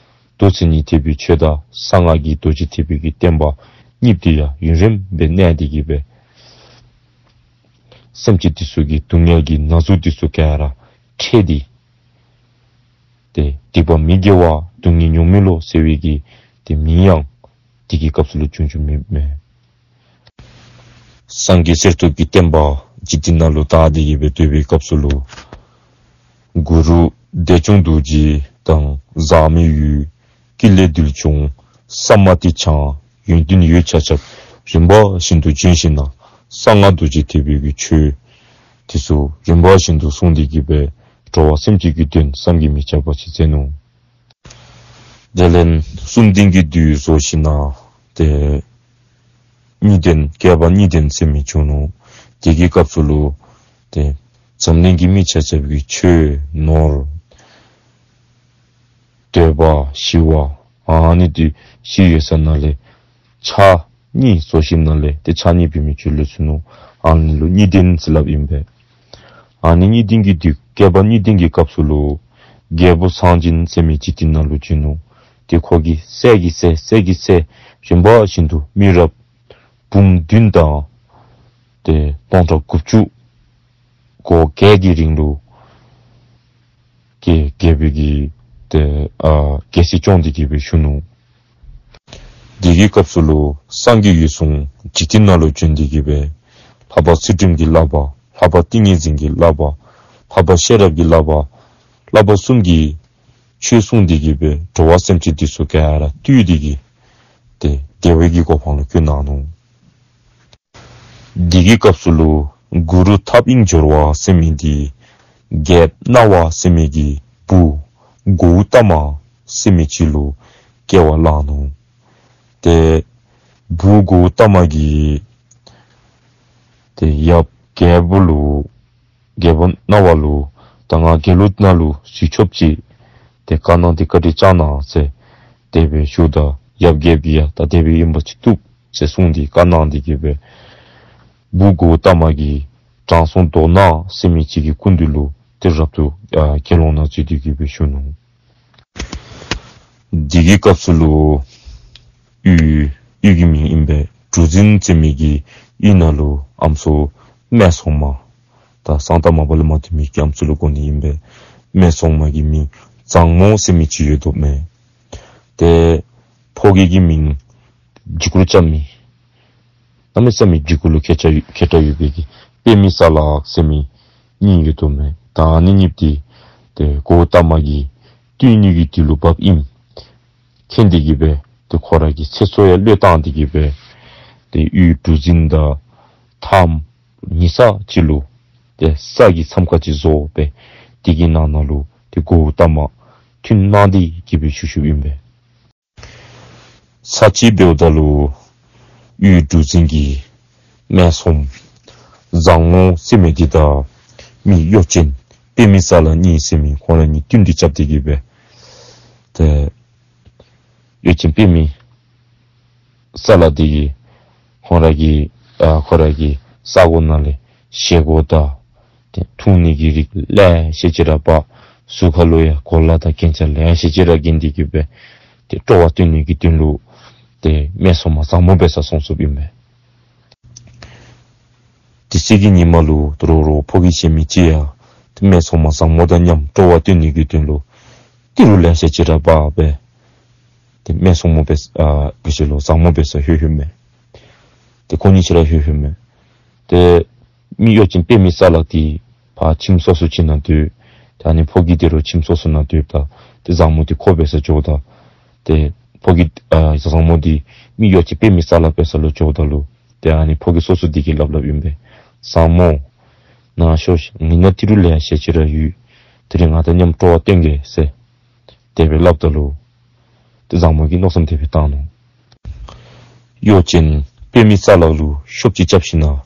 མདོ་མཚན་ཉིད་ཐེག་པའི་ཆོས་དང་གསང་སྔགས་ཀྱི་རྡོ་རྗེ་ཐེག་པའི་གི་བསྟན་པ་གཉིས་འདི་ཡང་ཡུན་རིངམོ་སྦེ་གནས་ཏེ་གི་སྦེ་སེམས་ཅན་འདི་ཚུ་གི་སྡུག་བསྔལ་གྱི་ན་ཟུག་འདི་ཚུ་ག་ར་ཁྲེགས་ཏེ་ཏེ་སྡིག་པ་མི་དགེ་བ་སྡུག་བསྔལ་མྱོང་མེད་ལོ་ཟེར་བའི་གི་ཏེ་མིང་ཡང་འདི་གི་སྐབས་སུ་ལུ་བྱུང་བྱུངམ་མས། སངས་རྒྱས་གསེར་ཐུབ་ཀྱི་བསྟན་པ་འཇིག་རྟེན་ནང་ལུ་དར་ཏེ་གི་སྦེ་སྡོད་པའི་སྐབས་སུ་ལུ་གུ་རུ་བདེ་སྐྱོང་རྡོ་རྗེ་དང་ཟག་མེད་འོད་ཀུན་ལས་རྡུལ་བྱུང་ས་མ་ཏི་ཆ་ཡོན་ཏན་ཡོད་ཆ་ཁྱབ་རིམ་པ་བཞིན་དུ་བྱོན་ཞིནམ་ལས་གསང་སྔགས་རྡོ་རྗེ་ཐེག་པའི་གི་ཆོས་འདི་ཚུ་རིམ་པ་བཞིན་དུ་གསུངས་ཏེ་གི་སྦེ་འགྲོ་བ་སེམས་ཅན་གྱི་དོན་བསམ་གྱིས་མི་ཁྱབ་པ་ཅིག་མཛད་ནུག། དེ་ལས་གསུམ་ལྡན་གྱི་དུས་རྫོགས་ཞིནམ་ལས་ཏེ་གཉིས་ལྡན་བསྐལ་པ་གཉིས་ལྡན་ཟེར་མི་བྱུང་ནུག། དེ་གི་སྐབས་སུ་ལུ་ཏེ་འཛམ་གླིང་གི་མི་ཆ་ཁྱབ་ཀྱིས་ཆོས་ནོར་འདོད་པ་ཞི་བ་ཨ་ནི་འདི་བཞི་ཡོད་ས་ནང་ལས་ཆ་གཉིས་རྫོགས་ཞིནམ་ལས་ཏེ་ཆ་གཉིས་འབད་མི་ཅིག་ལུས་སོ་ནུག། ཨ་ནི་ལུ་གཉིས་ལྡན་ཟེར་སླབ་ཨིན་པས། ཨ་ནི་གཉིས་ལྡན་གྱི་དུས་བསྐལ་པ་གཉིས་ལྡན་གྱི་སྐབས་སུ་ལུ་རྒྱལ་པོ་སངས་རྒྱས་ཟེར་མི་འཇིག་རྟེན་ནང་ལུ་བྱོན་ནུག། ཏེ་ཁོ་གི་སྲས་ཀྱི་སྲས་སྲས་ཀྱི་སྲས་རིམ་པ་བཞིན་དུ་མི་རབས་འབུམ་བདུན་དང་ཏེ་སྟོང་ཕྲག་དགུ་བཅུ་གོ་བརྒྱད་ཀྱི་རིང་ལུ་རྒྱལ་རྒྱལ་པོའི་གི་ཏེ་ཨ་རྒྱལ་སྲིད་སྐྱོང་སྟེ་གི་སྦེ་བཞུགས་ནུག། དེ་གི་སྐབས་སུ་ལུ་སངས་རྒྱས་འོད་སྲུང་འཇིག་རྟེན་ནང་ལུ་བྱོན་ཏེ་གི་སྦེ་ལྷ་པ་ཚུལ་ཁྲིམས་ཀྱི་བསླབ་པ་ལྷ་པ་ཏིང་ངེ་འཛིན་གྱི་བསླབ་པ་ལྷ་པ་ཤེས་རབ་ཀྱི་བསླབ་པ་བསླབ་པ་གསུམ་གྱི་ཆོས་གསུངས་ཏེ་གི་སྦེ་འགྲོ་བ་སེམས་ཅན་འདི་ཚུ་ག་ར་བཏུལ་ཏེ་གི་ཏེ་བདེ་བའི་གི་གོ་འཕང་ལུ་བཀོད་གནང་ནུག། དེ་གི་སྐབས་སུ་ལུ་གུ་རུ་ཐབས་དབྱིངས་སྦྱོར་བ་ཟེར་མི་འདི་རྒྱལཔོ་སྣང་བ་ཟེར་མི་གི་བུ་གཽ་ཏ་མ་ཟེར་མི་ཅིག་ལུ་སྐྱེ་བ་བླངས་ནུག། ཏེ་བུ་གཽ་ཏ་མ་གིས་ཏེ་ཡབ་རྒྱལ་པོ་ལུ་རྒྱལ་པོ་སྣང་བ་ལུ་ད་ང་དགེ་ལུགས་ནང་ལུ་འཛུལ་ཆོགཔ་ཅིག་ཏེ་བཀའ་གནང་སྟེ་བཀའ་དྲིན་བསྐྱང་གནང་ཟེར་དེ་སྦེ་ཞུཝ་ད་ཡབ་རྒྱལཔོ་གིས་ཡང་ད་དེ་སྦེ་ཨིན་པ་ཅིན་བཏུབ་ཟེར་གསུངས་ཏེ་བཀའ་གནང་སྟེ་གི་སྦེ་བུ་གཽ་ཏ་མ་གིས་དྲང་སྲོང་མདོག་ནག་ཟེར་མི་ཅིག་གི་སྐུ་མདུན་ལུ་ཏེ་རབ་ཏུ་ཨ་དགེ་སློང་ནང་འཛུལ་ཏེ་གི་སྦེ་བཞུགས་ནུག། དེ་གི་སྐབས་སུ་ལུ་ཡུལ་ཡུལ་གྱི་མིང་ཨིན་པས་གྲུ་འཛིན་ཟེར་མི་གི་ཡུལ་ནང་ལུ་ཨམ་སྲུ་སྨད་འཚོང་མ་ད་གསང་རྟགས་མ་པ་ལས་མ་ཐོན་མི་གི་ཨམ་སྲུ་ལུ་གོ་ནི་ཨིན་པས། སྨད་འཚོང་མ་གི་མིང་བཟང་མོ་ཟེར་མི་ཅིག་ཡོདཔ་མས། ཏེ་ཕོ་རྒས་ཀྱི་མིང་འཇིགས་སྐུལ་རྐྱབ་མི་གནམ་མེད་ས་མེད་འཇིགས་སྐུལ་ལུ་མཁས་དྲགས་མཁས་དྲགས་ཡོད་པའི་གི་པདྨའི་ས་ལ་ཟེར་མི་གཉིས་ཡོདཔ་མས། ད་ཨ་ནི་གཉིས་འདི་ཏེ་གཽ་ཏ་མ་གིས་བཏུལ་ནི་གི་དུས་ལུ་བབ་ཨིནམ་མཁྱེན་ཏེ་གི་སྦེ་ཏེ་ཁོ་ར་གི་ཚེ་སྲོག་ཡང་བློས་བཏང་སྟེ་གི་སྦེ་ཏེ་ཡུལ་གྲུ་འཛིན་དང་ཐམ་ ཉི་ཤུ་རྩ་གཅིག་ལུ་ཏེ་ས་གི་མཚམས་ཁང་ཅིག་བཟོ་སྦེ་དེ་གི་ནང་ན་ལུ་ཏེ་གཽ་ཏ་མ་ཐུན་གནང་སྟེ་གི་སྦེ་བཞུགས་བཞུགསཔ་ཨིན་པས། ཚར་གཅིག་འབདཝ་ད་ལུ་ཡུལ་གྲུ་འཛིན་གྱི་སྨད་འཚོང་བཟང་མོ་ཟེར་མི་འདི་དང་མི་གཡོ་ཅན་དཔེ་མེད་ས་ལ་གཉིས་ཟེར་མི་ཁོང་ར་གཉིས་བསྟུན་གྲོས་རྐྱབ་སྟེ་གི་སྦེ་ཏེ་གཡོ་ཅན་དཔེ་མེད་ས་ལ་འདི་གིས་ཁོང་ར་གི་ཨ་ཁོ་ར་གི་ས་གོ་ནང་ལས་བཞེས་སྒོ་དང་ཏེ་འཐུང་ནི་གི་རིགས་ལེ་ཤ་ཅིག་ར་འབག། གཟུགས་ཁར་ལུ་ཡང་གོ་ལ་དང་རྒྱན་ཆ་ལེ་ཤ་ཅིག་ར་གྱོན་ཏེ་གི་སྦེ་ཏེ་སྤྲོ་བ་སྟོན་ནི་གི་དོན་ལུ་ཏེ་སྨད་འཚོང་མ་བཟང་མོ་འབད་སར་སོང་སོངམ་ཨིན་པས། དེ་ཚེ་གི་ཉིནམ་ལུ་ད་རུང་རོགས་ཕོ་སྐྱེས་ཆེན་མི་ཅིག་ཡང་ཏེ་སྨད་འཚོང་མ་བཟང་མོ་དང་མཉམ་སྤྲོ་བ་སྟོན་ནི་གི་དོན་ལུ་ཏི་རུ་ལེ་ཤ་ཅིག་ར་འབག་སྦེ་ཏེ་སྨད་འཚོང་མ་འབད་ཨ་ག་ཅི་ལོ་བཟང་མོ་འབད་སར་ལྷོད་ལྷོདཔ་མས། ཏེ་ཁོང་གཉིས་ཆ་ར་ལྷོད་ལྷོདཔ་མས། ཏེ་མི་གཡོ་ཅན་དཔེ་མེད་ས་ལ་འདི་ཕར་ཁྱིམ་སོ་སོ་ཅིག་ནང་སྡོད། ཏེ་ཨ་ནི་ཕོ་སྐྱེས་འདི་རུང་ཁྱིམ་སོ་སོ་ནང་སྡོདཔ་ད་ཏེ་བཟང་མོ་འདི་ཁོ་འབད་སར་འགྱོཝ་ད་ཏེ་ཕོ་སྐྱེས་ཨ་བཟང་མོ་འདི་མི་གཡོ་ཅན་དཔེ་མེད་ས་ལ་འབད་ས་ལུ་འགྱོཝ་ད་ལུ་ཏེ་ཨ་ནི་ཕོ་སྐྱེས་སོ་སོ་འདི་གིས་སླབ་སླབཔ་ཨིན་པས། བཟང་མོ་ནཱ་ཤོག་ཤིག། ངེའི་ནང་ཏི་རུ་ལེ་ཤ་ཅིག་ར་ཡོད། དེ་རིང་ང་དང་མཉམ་སྤྲོ་བ་སྟོན་གེ་ཟེར་དེ་སྦེ་སླབ་ད་ལུ་ཏེ་བཟང་མོ་གིས་མནོ་བསམ་དེ་སྦེ་བཏང་ནུག། གཡོ་ཅན་དཔེ་མེད་ས་ལ་ལུ་ཤོབ་ཅིག་རྐྱབ་ཞིན་ན་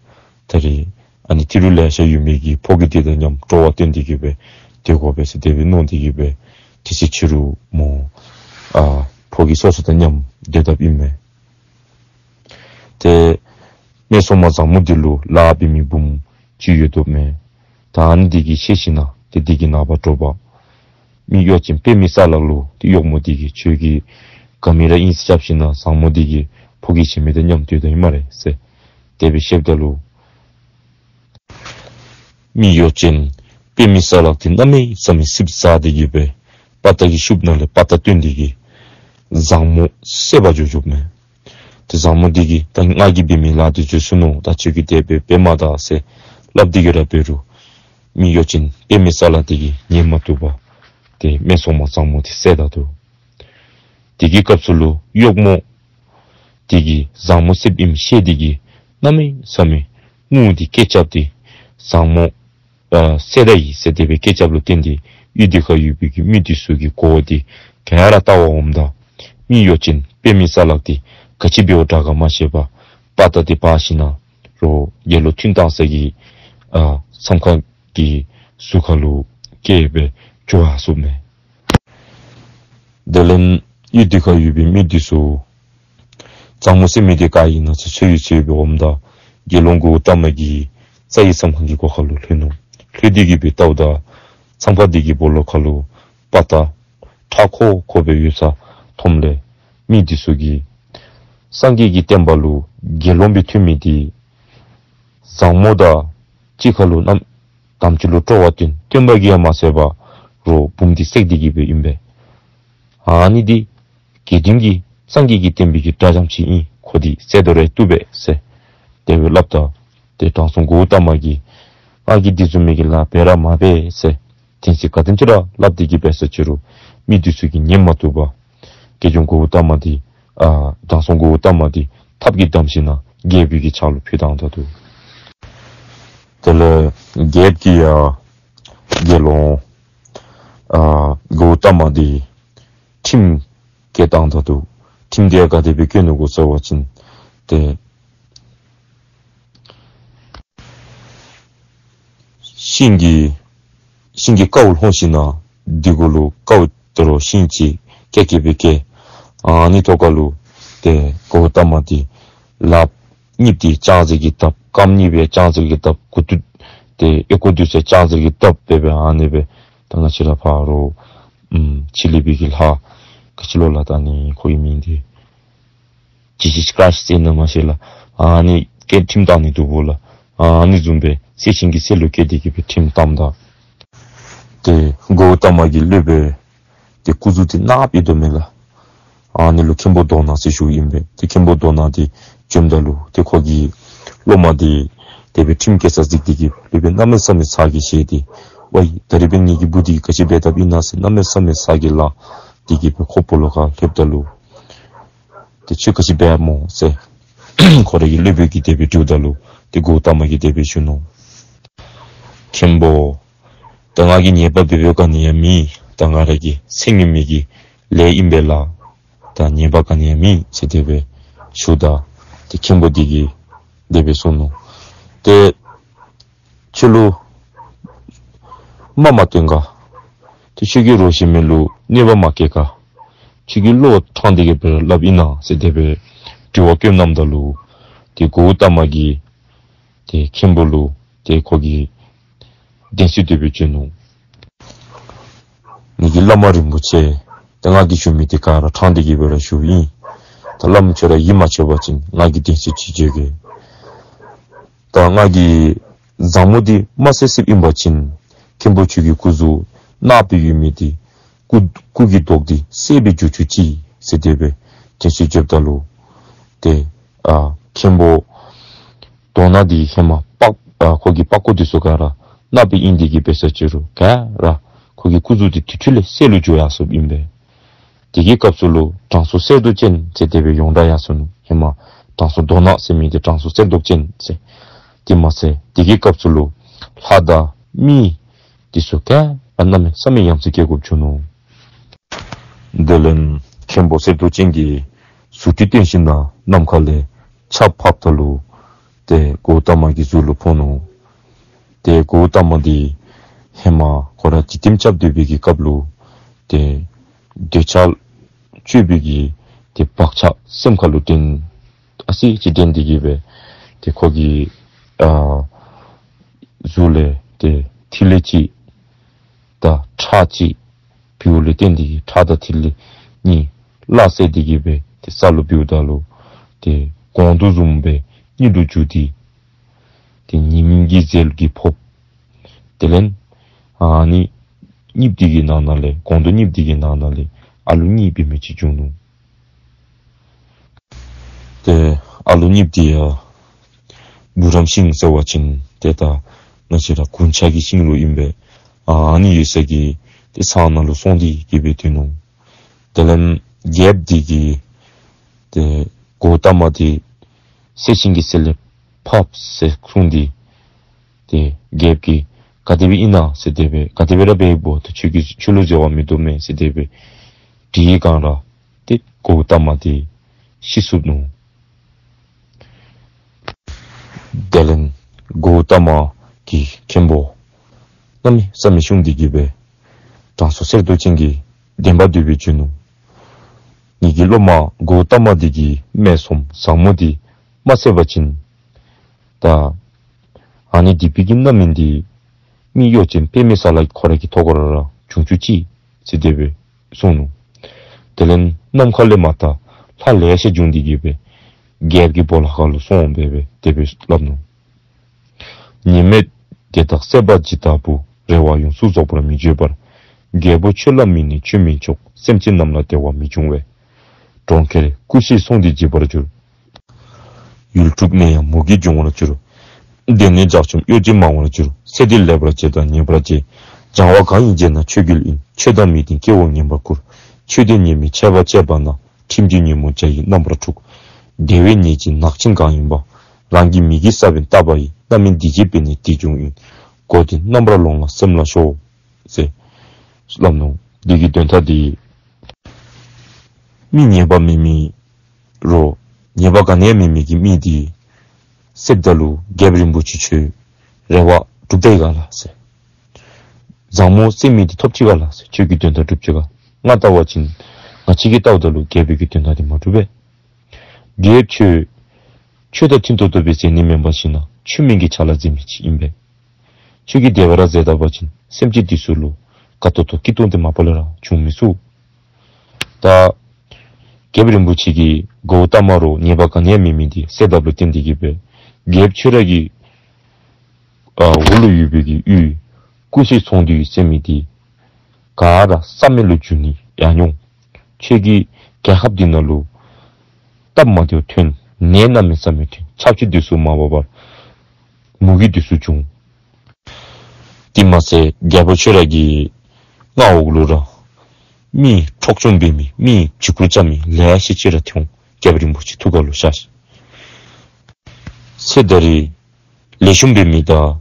ད་རིས་ཨ་ནི་ཏི་རུ་ལེ་ཤ་ཡོད་མི་གི་ཕོ་སྐྱེས་འདི་དང་མཉམ་སྤྲོ་བ་སྟོན་ཏེ་གི་སྦེ་སྡོད་དགོ་པས་ཟེར་དེ་སྦེ་མནོ་སྟེ་གི་སྦེ་དེ་ཚེ་ཕྱི་རུ་མོ་ཨ་ཕོ་སྐྱེས་སོ་སོ་དང་མཉམ་སྡོད་དཔ་ཨིན་མས། ཏེ་སྨད་འཚོང་མ་བཟང་མོ་འདི་ལུ་ལཱ་འབད་མི་བུམོ་ཅིག་ཡོདཔ་མས། ད་ཨ་ནི་འདི་གིས་ཤེས་ཞིན་ན་ཏེ་འདི་གི་ནངས་པ་དྲོ་པ་མི་གཡོ་ཅན་དཔེ་མེད་ས་ལ་ལུ་ཏེ་གཡོགམོ་འདི་གིས་ཁྱོད་ཀྱིས་ག་མི་ར་ཨིན་ཟེར་རྐྱབ་ཞིན་ན་བཟང་མོ་འདི་གིས་ཕོ་སྐྱེས་ཆེན་མི་དང་མཉམ་སྡོད་དོ་ཨིན་སྨ་རེ་ཟེར་དེ་སྦེ་བཤདཔ་ད་ལུ་མི་གཡོ་ཅན་དཔེ་མེད་ས་ལ་འདི་གནམ་མེད་ས་མེད་སེམས་ཟ་སྟེ་གི་སྦེ་དཔའ་རྟགས་ཀྱི་ཤུབས་ནང་ལས་དཔའ་རྟགས་བཏོན་ཏེ་གི་བཟང་མོ་བསད་པར་འགྱོ་འགྱོཝ་མས། ཏེ་བཟང་མོ་འདི་གིས་ད་ང་གིས་འབད་མི་ལཱ་འདི་འགྱོ་ཚུགས་ནུག། ད་ཁྱོད་ཀྱིས་དེ་སྦེ་འབད་མ་ད་ཟེར་སླབ་སྟེ་གི་ར་འབད་རུང་མི་གཡོ་ཅན་དཔེ་མེད་ས་ལ་འདི་གིས་ཉན་མ་བཏུབ་པར་ཏེ་སྨད་འཚོང་མ་བཟང་མོ་འདི་བསད་ད་ནུག། དེ་གི་སྐབས་སུ་ལུ་གཡོགམོ་འདི་གིས་བཟང་མོ་བསདཔ་ཨིནམ་ཤེས་ཏེ་གི་གནམ་མེད་ས་མེད་ངུ་སྟེ་སྐད་རྐྱབ་སྟེ་བཟང་མོ་ཨ་བསད་ད་ཡི་ཟེར་དེ་སྦེ་སྐད་རྐྱབ་ལུ་བརྟེན་ཏེ་ཡུལ་འདི་ཁར་ཡོད་པའི་གི་མི་འདི་ཚུ་གིས་གོ་སྟེ་ག་ར་བལྟ་བར་འོངམ་ད་མི་གཡོ་ཅན་དཔེ་མེད་ས་ལ་འདི་ག་ཅི་འབདཝ་དྲག་ག་མ་ཤེས་པར་དཔའ་རྟགས་འདི་འབག་ཞིན་ན་རོགས་དགེ་སློང་ཐུན་བཏང་ས་གི་ཨ་མཚམས་ཁང་གི་ཟུར་ཁ་ལུ་བསྐྱལ་སྦེ་བྱོག་ཡར་སོཔ་མས། དེ་ལས་ཡུལ་འདི་ཁར་ཡོད་པའི་མི་འདི་ཚུ་བཟང་མོ་ཟེར་མི་འདི་ག་ཨིན་ན་ཟེར་འཚོལ་ཡི་འཚོལ་ཡི་སྦེ་འོངམ་ད་དགེ་སློང་གཽ་ཏ་མ་གི་རྩ་བའི་མཚམས་ཁང་གི་སྒོ་ཁ་ལུ་ལྷོད་ནུག། ལྷོད་དེ་གི་སྦེ་བལྟཝ་ད་མཚམས་ཁང་འདི་གི་སྦོ་ལོགས་ཁ་ལུ་དཔའ་རྟགས་ཁྲ་ཁོ་ཁོ་སྦེ་ཡོད་ས་མཐོངམ་ལས་མི་འདི་ཚུ་གིས་སངས་རྒྱས་ཀྱི་བསྟན་པ་ལུ་དགེ་སློང་སྦེ་ཐོན་མི་འདི་བཟང་མོ་དང་གཅིག་ཁར་ལུ་ནམ་དམ་ཚིག་ལུ་སྤྲོ་བ་སྟོན། སྟོན་པ་གིས་ཡང་མ་བསད་པར་རོགས་བུམོ་འདི་བསད་དེ་གི་སྦེ་ཨིན་པས། ཨ་ནི་འདི་དགེ་འདུན་གྱི་སངས་རྒྱས་ཀྱི་བསྟན་པའི་གི་དགྲ་རྐྱངམ་ཅིག་ཨིན། ཁོ་འདི་བསད་དོ་རུང་བཏུབ་པས་ཟེར་དེ་སྦེ་སླབ་ད་ཏེ་དྲང་སྲོང་གཽ་ཏ་མ་གིས་ང་གིས་འདི་བཟུམ་མའི་གི་ལཱ་འབད་ར་མ་འབད་ཟེར་བསྟན་ཚིག་ག་དེམ་ཅིག་ར་སླབ་སྟེ་གི་འབད་ས་ཅི་རུང་མི་འདི་ཚུ་གིས་ཉན་མ་བཏུབ་པར་དགེ་སློང་གཽ་ཏ་མ་འདི་ཨ་དྲང་སྲོང་གཽ་ཏ་མ་འདི་ཐགཔ་གིས་བསྡམས་ཞིན་ན་རྒྱལཔོ་གི་ཕྱག་ལུ་ཕུལ་བཏང་ད་ནུག། དེ་ལས་རྒྱལཔོ་གིས་ཡང་དགེ་སློང་ཨ་གཽ་ཏ་མ་འདི་ཁྲིམས་བཀལ་བཏང་ད་ནུག། ཁྲིམས་འདི་ཡང་ག་དེ་སྦེ་བཀལ་ནུག་གོ་ཟེར་བ་ཅིན་ཏེ་ཤིང་གི་ཤིང་གི་ཀཝ་ལྷོང་ཞིན་ན་འདི་གུ་ལུ་ཀཝ་དོ་རུང་ཤིང་ཅིག་བཀལ་བཀལ་སྦེ་བཀལ། ཨ་ནི་ཐོག་ཁ་ལུ་ཏེ་གཽ་ཏ་མ་འདི་ལགཔ་གཉིསཔོ་འདི་ལྕང་གཟེར་གྱིས་བཏབ། རྐངམ་གཉིས་སྦེ་ལྕང་གཟེར་གྱིས་བཏབ། མགུ་ཏོ་ཏེ་ཨོལ་ཀོ་འདི་ཚུ་ལྕང་གཟེར་གྱིས་བཏབ་སྦེ་སྦེ་ཨ་ནི་སྦེ་ད་ང་བཅས་ར་ཕ་རོལ་ཨམ་ཕྱི་གླིང་པའི་གི་ལྷ་ག་ཅི་ལོ་ལགས་ད་ཨ་ནི་ཁོ་གི་མིང་འདི་ཇི་ཟས་ཁྲི་རའིསི་ཟེར་ན་མ་ཤེས་ལགས། ཨ་ནི་སྐད་ཁྲིམས་བཏང་ནི་འདུག་པོ་ལགས། ཨ་ནི་བཟུམ་སྦེ་སྲས་ཆེན་གྱི་སྲས་ལུ་བཀལ་ཏེ་གི་སྦེ་ཁྲིམས་བཏངམ་ད་ཏེ་གཽ་ཏ་མ་གི་སློབ་དཔོན་ཏེ་སྐུ་གཟུགས་འདི་གནགཔོ་ཨིན་དོ་མས་ལགས། ཨ་ནི་ལུ་མཁན་པོ་མདོག་ནག་ཟེར་ཞུཝ་ཨིན་པས། ཏེ་མཁན་པོ་མདོག་ནག་འདི་བྱོནམ་ད་ལུ་ཏེ་ཁོ་གི་སློབ་མ་འདི་དེ་སྦེ་ཁྲིམས་བཀལ་ས་གཟིགས་ཏེ་གི་སློབ་དཔོན་གནམ་མེད་ས་མེད་ཚ་གྱང་བཞེས་ཏེ་ཝའི་ད་རིས་འབདན་ངེ་གི་བུ་འདི་གིས་ག་ཅི་འབད་དཔ་ཨིན་ན་ཟེར་གནམ་མེད་ས་མེད་ཚ་གྱང་ལང་སྟེ་གི་སྦེ་ཁོ་སྦོ་ལོགས་ཁར་ལྷོདཔ་ད་ལུ་ཏེ་ཁྱོད་ག་ཅི་འབད་སྨོ་ཟེར་ཁོ་ར་གི་སློབ་དཔོན་གྱིས་དེ་སྦེ་དྲིཝ་ད་ལུ་ ཏེ་གཽ་ཏ་མ་གིས་དེ་སྦེ་ཞུ་ནུག། མཁན་པོ། ད་ང་གིས་ཉེས་པ་འབད་བའི་ག་ནི་ཡང་མེད། ད་ང་ར་གི་ཚེ་སྔོན་མའི་གི་ལས་ཨིན་པས་ལགས། ད་ཉེས་པ་ག་ནི་ཡང་མེད་ཟེར་དེ་སྦེ་ཞུཝ་ད། ཏེ་མཁན་པོ་འདི་གིས་དེ་སྦེ་གསུངས་ནུག། ཏེ་ཁྱོད་ལུ་རྨ་མ་སྟོན་ག། ཏེ་ཁྱོད་ཀྱི་རོགས་ཞི་མི་ལུ་གནོད་པ་མ་བཀལ་ག། ཁྱོད་ཀྱི་བློ་ཕྲང་སྟེ་གི་སྦེ་སླབ་ཨིན་ན་ཟེར་དེ་སྦེ་དྲི་བ་བཀོདཔ་ད་ལུ། ཏེ་གཽ་ཏ་མ་གིས་ཏེ་མཁན་པོ་ལུ་ཏེ་ཁོ་གིས་བདེན་ཚིག་དེ་སྦེ་བརྗོད་ནུག། ངེ་གི་བླ་མ་རིན་པོ་ཆེ། ཏེ་ང་གིས་ཞུ་མི་འདི་ག་ར་ཕྲང་སྟེ་གི་སྦེ་ར་ཞུཝ་ཨིན། ད་བླ་མ་ཁྱོད་ར་ཡིད་མ་ཆེས་པ་ཅིན་ང་གིས་བདེན་ཚིག་ཅིག་བརྗོད་གེ། ད་ང་གིས་བཟང་མོ་འདི་མ་བསད་བསདཔ་ཨིན་པ་ཅིན་མཁན་པོ་ཁྱོད་ཀྱི་སྐུ་གཟུགས་ནག་པའི་ཡོད་མི་འདི་སྐུ་སྐུ་གི་མདོག་འདི་སེར་སྦེ་འགྱུར་བཅུག་ཅིག་ཟེར་དེ་སྦེ་བདེན་ཚིག་བརྗོདཔ་ད་ལུ། ཏེ་ཨ་མཁན་པོ་མདོག་ནག་འདི་ཧེ་མ་པགས་ཨ་ཁོ་གི་པགས་ཀོ་འདི་ཚུ་ག་ར་ནག་པའི་ཨིན་ཏེ་གི་སྦེ་ས་ཅི་རུང་ག་ར་ཁོ་གི་སྐུ་གཟུགས་འདི་དེ་འཕྲོ་ལས་སེར་ལུ་འགྱུར་ཡར་སོཔ་ཨིན་པས། དེ་གི་སྐབས་སུ་ལུ་དྲང་སྲོང་གསེར་མདོག་ཅན་ཟེར་དེ་སྦེ་ཡོངས་གྲགས་ཡར་སོ་ནུག། ཧེ་མ་དྲང་སྲོང་མདོག་ནག་ཟེར་མི་འདི་དྲང་སྲོང་གསེར་མདོག་ཅན་ཟེར། དེ་མ་ཚད་དེ་གི་སྐབས་སུ་ལུ་ལྷ་དང་མི་འདི་ཚུ་ག་ར་གནམ་མེད་ས་མེད་ཡ་མཚན་སྐྱེ་དགོཔ་བྱུང་ནུག། དེ་ལས་མཁན་པོ་གསེར་མདོག་ཅན་གྱིས་ཟུར་ཁྲིད་བཏོན་ཞིནམ་ལས་ནམ་མཁའ་ལས་ཆརཔ་ཕབ་ད་ལུ། ཏེ་གཽ་ཏ་མ་གི་གཟུགས་ལུ་ཕོག་ནུག། ཏེ་གཽ་ཏ་མ་འདི་ཧེ་མ་ཁོ་ར་འཇིག་རྟེན་རྐྱབ་སྡོད་པའི་གི་སྐབས་ལུ། ཏེ་འདོད་ཆགས་སྤྱོད་པའི་གི་ཏེ་བག་ཆགས་སེམས་ཁ་ལུ་དྲན། ཨ་ཙི་ཅིག་དྲན་ཏེ་གི་སྦེ་ཏེ་ཁོ་གི་ཨ་གཟུགས་ལས་ཏེ་ཐིག་ལེ་གཅིག་དང་ཁྲག་གཅིག་བུ་ལས་བརྟེན་ཏེ་གི་ཁྲག་དང་ཐིག་ལེ་གཉིས་སླ་བསྲེ་སྟེ་གི་སྦེ་ཏེ་ས་ལུ་བུ་ད་ལུ་ཏེ་གོང་དུ་བཟུམ་སྦེ་གཉིད་དུ་འཇུག་སྟེ། ཏེ་ཉི་མའི་གི་ཟེར་གྱིས་ཕོག། དེ་ལས་ཨ་ནི་གཉིད་འདི་གི་ནང་ན་ལས་གོང་དུ་གཉིད་འདི་གི་ནང་ན་ལས་ཨ་ལུ་གཉིས་འབད་མི་ཅིག་བྱུང་ནུག། ཏེ་ཨ་ལུ་གཉིས་འདི་ཡང་བུ་རམ་ཤིང་ཟེར་བ་ཅིན་ཏེ་ད་ང་བཅས་ར་དགུན་ཆར་གྱི་ཤིང་ལུ་ཨིན་པས། ཨ་ནི་ཡོད་ས་གི་ཏེ་ས་ནང་ལུ་སོང་སྟེ་གི་སྦེ་སྡོད་ནུག། དེ་ལས་རྒྱལཔོ་འདི་གིས་ཏེ་གཽ་ཏ་མ་འདི་གསེར་ཤིང་གི་རྩེ་ལས་ཕབ་ཟེར་གསུངས་ཏེ། ཏེ་རྒྱལཔོ་གིས་ག་དེ་སྦེ་ཨིན་ན་ཟེར་དེ་སྦེ་ག་དེ་སྦེ་ར་འབད་འབདཝ་ད་ཁྱོད་ཀྱིས་ཁྱོད་ལུ་འཛོལ་བ་མིན་འདུག་མས་ཟེར་དེ་སྦེ་དྲིས་གང་ར་ཏེ་གཽ་ཏ་མ་འདི་ཤི་སོ་ནུག། དེ་ལས་གཽ་ཏ་མ་གིས་མཁན་པོ་གནམ་མེད་ས་མེད་བཤུམས་ཏེ་གི་སྦེ་དྲང་སྲོང་གསེར་མདོག་ཅན་གྱི་བདེན་པ་འདི་སྦེ་བརྗོད་ནུག། ངེ་གི་སློབ་མ་གཽ་ཏ་མ་འདི་གི་སྨད་འཚོང་བཟང་མོ་འདི་མ་བསད་པ་ཅིན་ད་ཨ་ནི་སྡིག་པའི་གི་རྣམ་སྨིན་འདི་མི་གཡོ་ཅན་པདྨའི་ས་ལ་ཁོ་ར་གི་ཐོག་ཁར་ར་བྱུང་བཅུག་ཅིག་ཟེར་དེ་སྦེ་གསུངས་ནུག། དེ་ལས་ནམ་མཁའ་ལས་མར་ད་ལྷ་ལེ་ཤ་བྱུང་སྟེ་གི་སྦེ་རྒྱལཔོ་གི་སྦོ་ལོགས་ཁར་ལུ་སོང་སྦེ་སྦེ་དེ་སྦེ་སླབ་ནུག། ཉེས་མེད་དེ་དག་བསད་པ་ཇི་ལྟ་བུ། རེ་བ་ཡོངས་སུ་རྫོགས་པར་མི་བརྗོད་པར། རྒྱལ་པོ་ཁྱོད་ལ་དམིགས་ནས་ཆོས་མི་འཇོག། སེམས་ཅན་རྣམས་ལ་བདེ་བ་མི་འབྱུང་བས། གྲོང་ཁྱེར་ཀུ་ཤའི་ཚོགས་འདི་འཇིག་པར་འགྱུར། ཡུལ་དྲུག་ནས་ཡང་མུ་གེ་འབྱུང་བར་འགྱུར། སྡེ་སྣོད་ལྗགས་བཅོམ་གཡོ་ཅན་མང་བར་འགྱུར། ཚེ་འདི་ལེགས་པར་བྱས་དང་ཉེས་པར་བྱས། སྦྱང་བ་གང་ཡིན་བྱས་ན་ཆོས་ཀུན་ཡིན། ཆོས་དང་མི་ལྡན་སྐྱེ་བོ་ངན་པར་བཀུར། ཆོས་དེ་ཉེས་མིན་འཆད་པར་བྱེད་པ་ན། ཁྲིམས་ཀྱི་ཉོན་མོངས་བྱ་ཡི་རྣམ་པར་འཁྲུག། བདེ་བའི་ཉེས་ཅན་ནག་ཅན་གང་ཡིན་པ། རང་གི་མི་དགེ་བསགས་པས་བཏབ་པ་ཡིས། རྣམ་སྨིན་སྡིག་བྱས་པས་ནི་དེ་འབྱུང་ཡིན། གོ་དེ་རྣམ་པར་ལོངས་ལ་སེམས་ལ་ཞོག། ཟེར་སླབ་ནུག། འདི་གི་དོན་དག་འདི་མི་ཉེས་པ་མེད་མི་རོགས་ཉེས་པ་ག་ནི་ཡང་མེད་མི་གི་མི་འདི་བསདཔ་ད་ལུ་རྒྱལཔོ་རིན་པོ་ཆེ་ཁྱོད་རེ་བ་འགྲུབ་ད་ཡི་ག་ལགས་ཟེར། བཟང་མོ་བསད་མི་འདི་ཐོབ་ཅི་ག་ལགས་ཟེར། ཁྱོད་ཀྱི་དོན་དག་འགྲུབ་ཅི་ག། ང་བལྟ་བ་ཅིན་ང་བཅས་ཀྱིས་བལྟཝ་ད་ལུ་རྒྱལ་པོའི་གི་དོན་དག་འདི་མ་འགྲུབ་པས། རྒྱལཔོ་ཁྱོད་ཆོས་དང་མཐུན་ཏོག་ཏོ་སྦེ་མཛད་ནི་མེན་པར་ཞིན་ན་ཆོས་མིན་གྱི་ཕྱག་ལཱ་མཛད་མི་ཅིག་ཨིན་པས། ཁྱོད་ཀྱིས་དེ་སྦེ་ར་མཛད་ད་པ་ཅིན་སེམས་ཅན་འདི་ཚུ་ལུ་དགའ་ཏོག་ཏོ་སྐྱིད་ཏོང་འདི་མ་པ་ལས་ར་འབྱུང་མི་ཚུགས། ད་རྒྱལཔོ་རིན་པོ་ཆེ་གིས་གཽ་ཏ་མ་ར་ཉེས་པ་ག་ནི་ཡང་མེད་མི་འདི་བསད་དཔ་ལུ་བརྟེན་ཏེ་གི་སྦེ་རྒྱལཔོ་ཁྱོད་ར་གི་ཨ་འོག་ལུ་ཡོད་པའི་གི་ཡུལ་ཀུ་ཤའི་ཚོགས་འདུ་ཡི་ཟེར་མི་འདི་ག་ར་རྩ་མེད་ལུ་འགྱུར་ནི་ཡང་མྱོང་། ཁྱོད་ཀྱིས་རྒྱལ་ཁབ་འདི་ནང་ལུ་སྟབས་མ་བདེཝ་ཐོན། ནད་གནམ་མེད་ས་མེད་ཐོན། ཆརཔ་ཆུ་འདི་ཚུ་མ་འབབ་པར་མུ་གེ་འདི་ཚུ་བྱུང་། དེ་མ་ཚད་རྒྱལ་པོ་ཁྱོད་ར་གི་མངའ་འོག་ལུ་ར་མི་འཕྲོག་བཅོམ་འབད་མི་མི་འཇིགས་སྐུལ་རྐྱབ་མི་ལེ་ཤ་ཅིག་ར་ཐོན། རྒྱལཔོ་རིན་པོ་ཆེ་ཐུགས་ཁ་ལུ་ཤར་ཤིག། ཚེ་ད་རེས་ ལེགས་ཤོམ་འབད་མི་དང་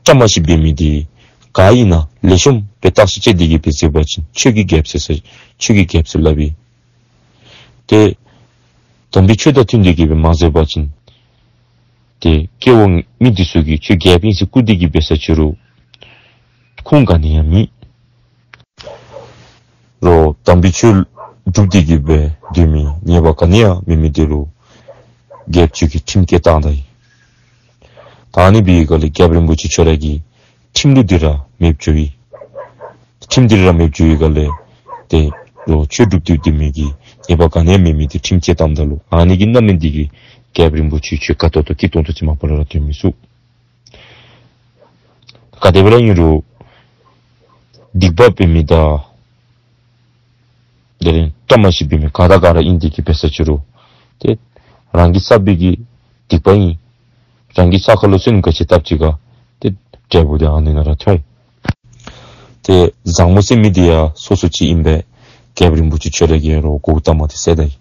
བཀྲ་མ་ཤིས་འབད་མི་འདི་ག་ཨིན་ན་ལེགས་ཤོམ་སྦེ་བརྟག་དཔྱད་འབད་དེ་གིས་སྦེ་གཟིགས་པ་ཅིན་ཆོས་ཀྱི་རྒྱལཔོ་ཟེར་ས་ཆོས་ཀྱི་རྒྱལཔོ་ཟེར་སླབ་ཨིན། ཏེ་དམ་པའི་ཆོས་དང་མཐུན་ཏེ་གིས་སྦེ་མ་མཛད་པ་ཅིན་ཏེ་སྐྱེ་བོ་མི་འདི་ཚུ་གིས་ཁྱོད་རྒྱལཔོ་ཨིན་ཟེར་བཀུར་ཏེ་གིས་སྦེ་ས་ཅི་རུང་ཁུངས་ག་ནི་ཡང་མེད། རོགས་དམ་པའི་ཆོས་སྒྲུབ་སྟེ་གིས་སྦེ་སྡོད་མི་ཉེས་པ་ག་ནི་ཡང་མེད་མི་འདི་ལུ་རྒྱལཔོ་ཁྱོད་ཀྱིས་ཁྲིམས་བཀལ་བཏང་ད་ཡི། ད་ཨ་ནི་འབད་བའི་སྒང་ལས་རྒྱལཔོ་རིན་པོ་ཆེ་ཁྱོད་ར་གི་ཁྲིམས་ལུ་འདི་ར་མེདཔ་འགྱོ་ཡི། ཁྲིམས་འདི་ར་མེདཔ་འགྱོ་བའི་སྒང་ལས་ཏེ་རོགས་ཆོས་སྒྲུབ་སྟེ་སྡོད་མི་གི་ཉེས་པ་ག་ནི་ཡང་མེད་མི་འདི་ཁྲིམས་བཅད་བཏངམ་ད་ལུ་ཨ་ནི་གི་རྣམ་སྨིན་འདི་གིས་རྒྱལཔོ་རིན་པོ་ཆེ་ཁྱོད་དགའ་ཏོག་ཏོ་སྐྱིད་ཏོང་ཏོ་ཅིག་མ་པ་ལས་ར་སྡོད་མི་ཚུགས། ག་དེ་སྦེ་ར་ཨིན་རུང་སྡིག་པ་འབད་མི་དང་དེ་ལས་བཀྲ་མ་ཤིས་འབད་མི་ག་དང་ག་ར་ཨིན་ཏེ་གིས་སྦེ་ས་ཅི་རུང་ཏེ་རང་གིས་བསགས་པའི་གི་སྡིག་པ་ཨིན། རང་གི་ས་ཁར་ལུ་སོན་ག་ཅི་བཏབ་ཅི་ག་ཏེ་འབྲས་བུ་འདི་ཨ་ནི་ནང་ར་ཐོན། ཏེ་བཟང་མོ་ཟེར་མི་འདི་ཡང་སོ་སོ་ཅིག་ཨིན་པས། རྒྱལཔོ་རིན་པོ་ཆེ་ཁྱོད་ར་གིས་རོགས་གཽ་ཏ་མ་འདི་བསད་ད་ཡི།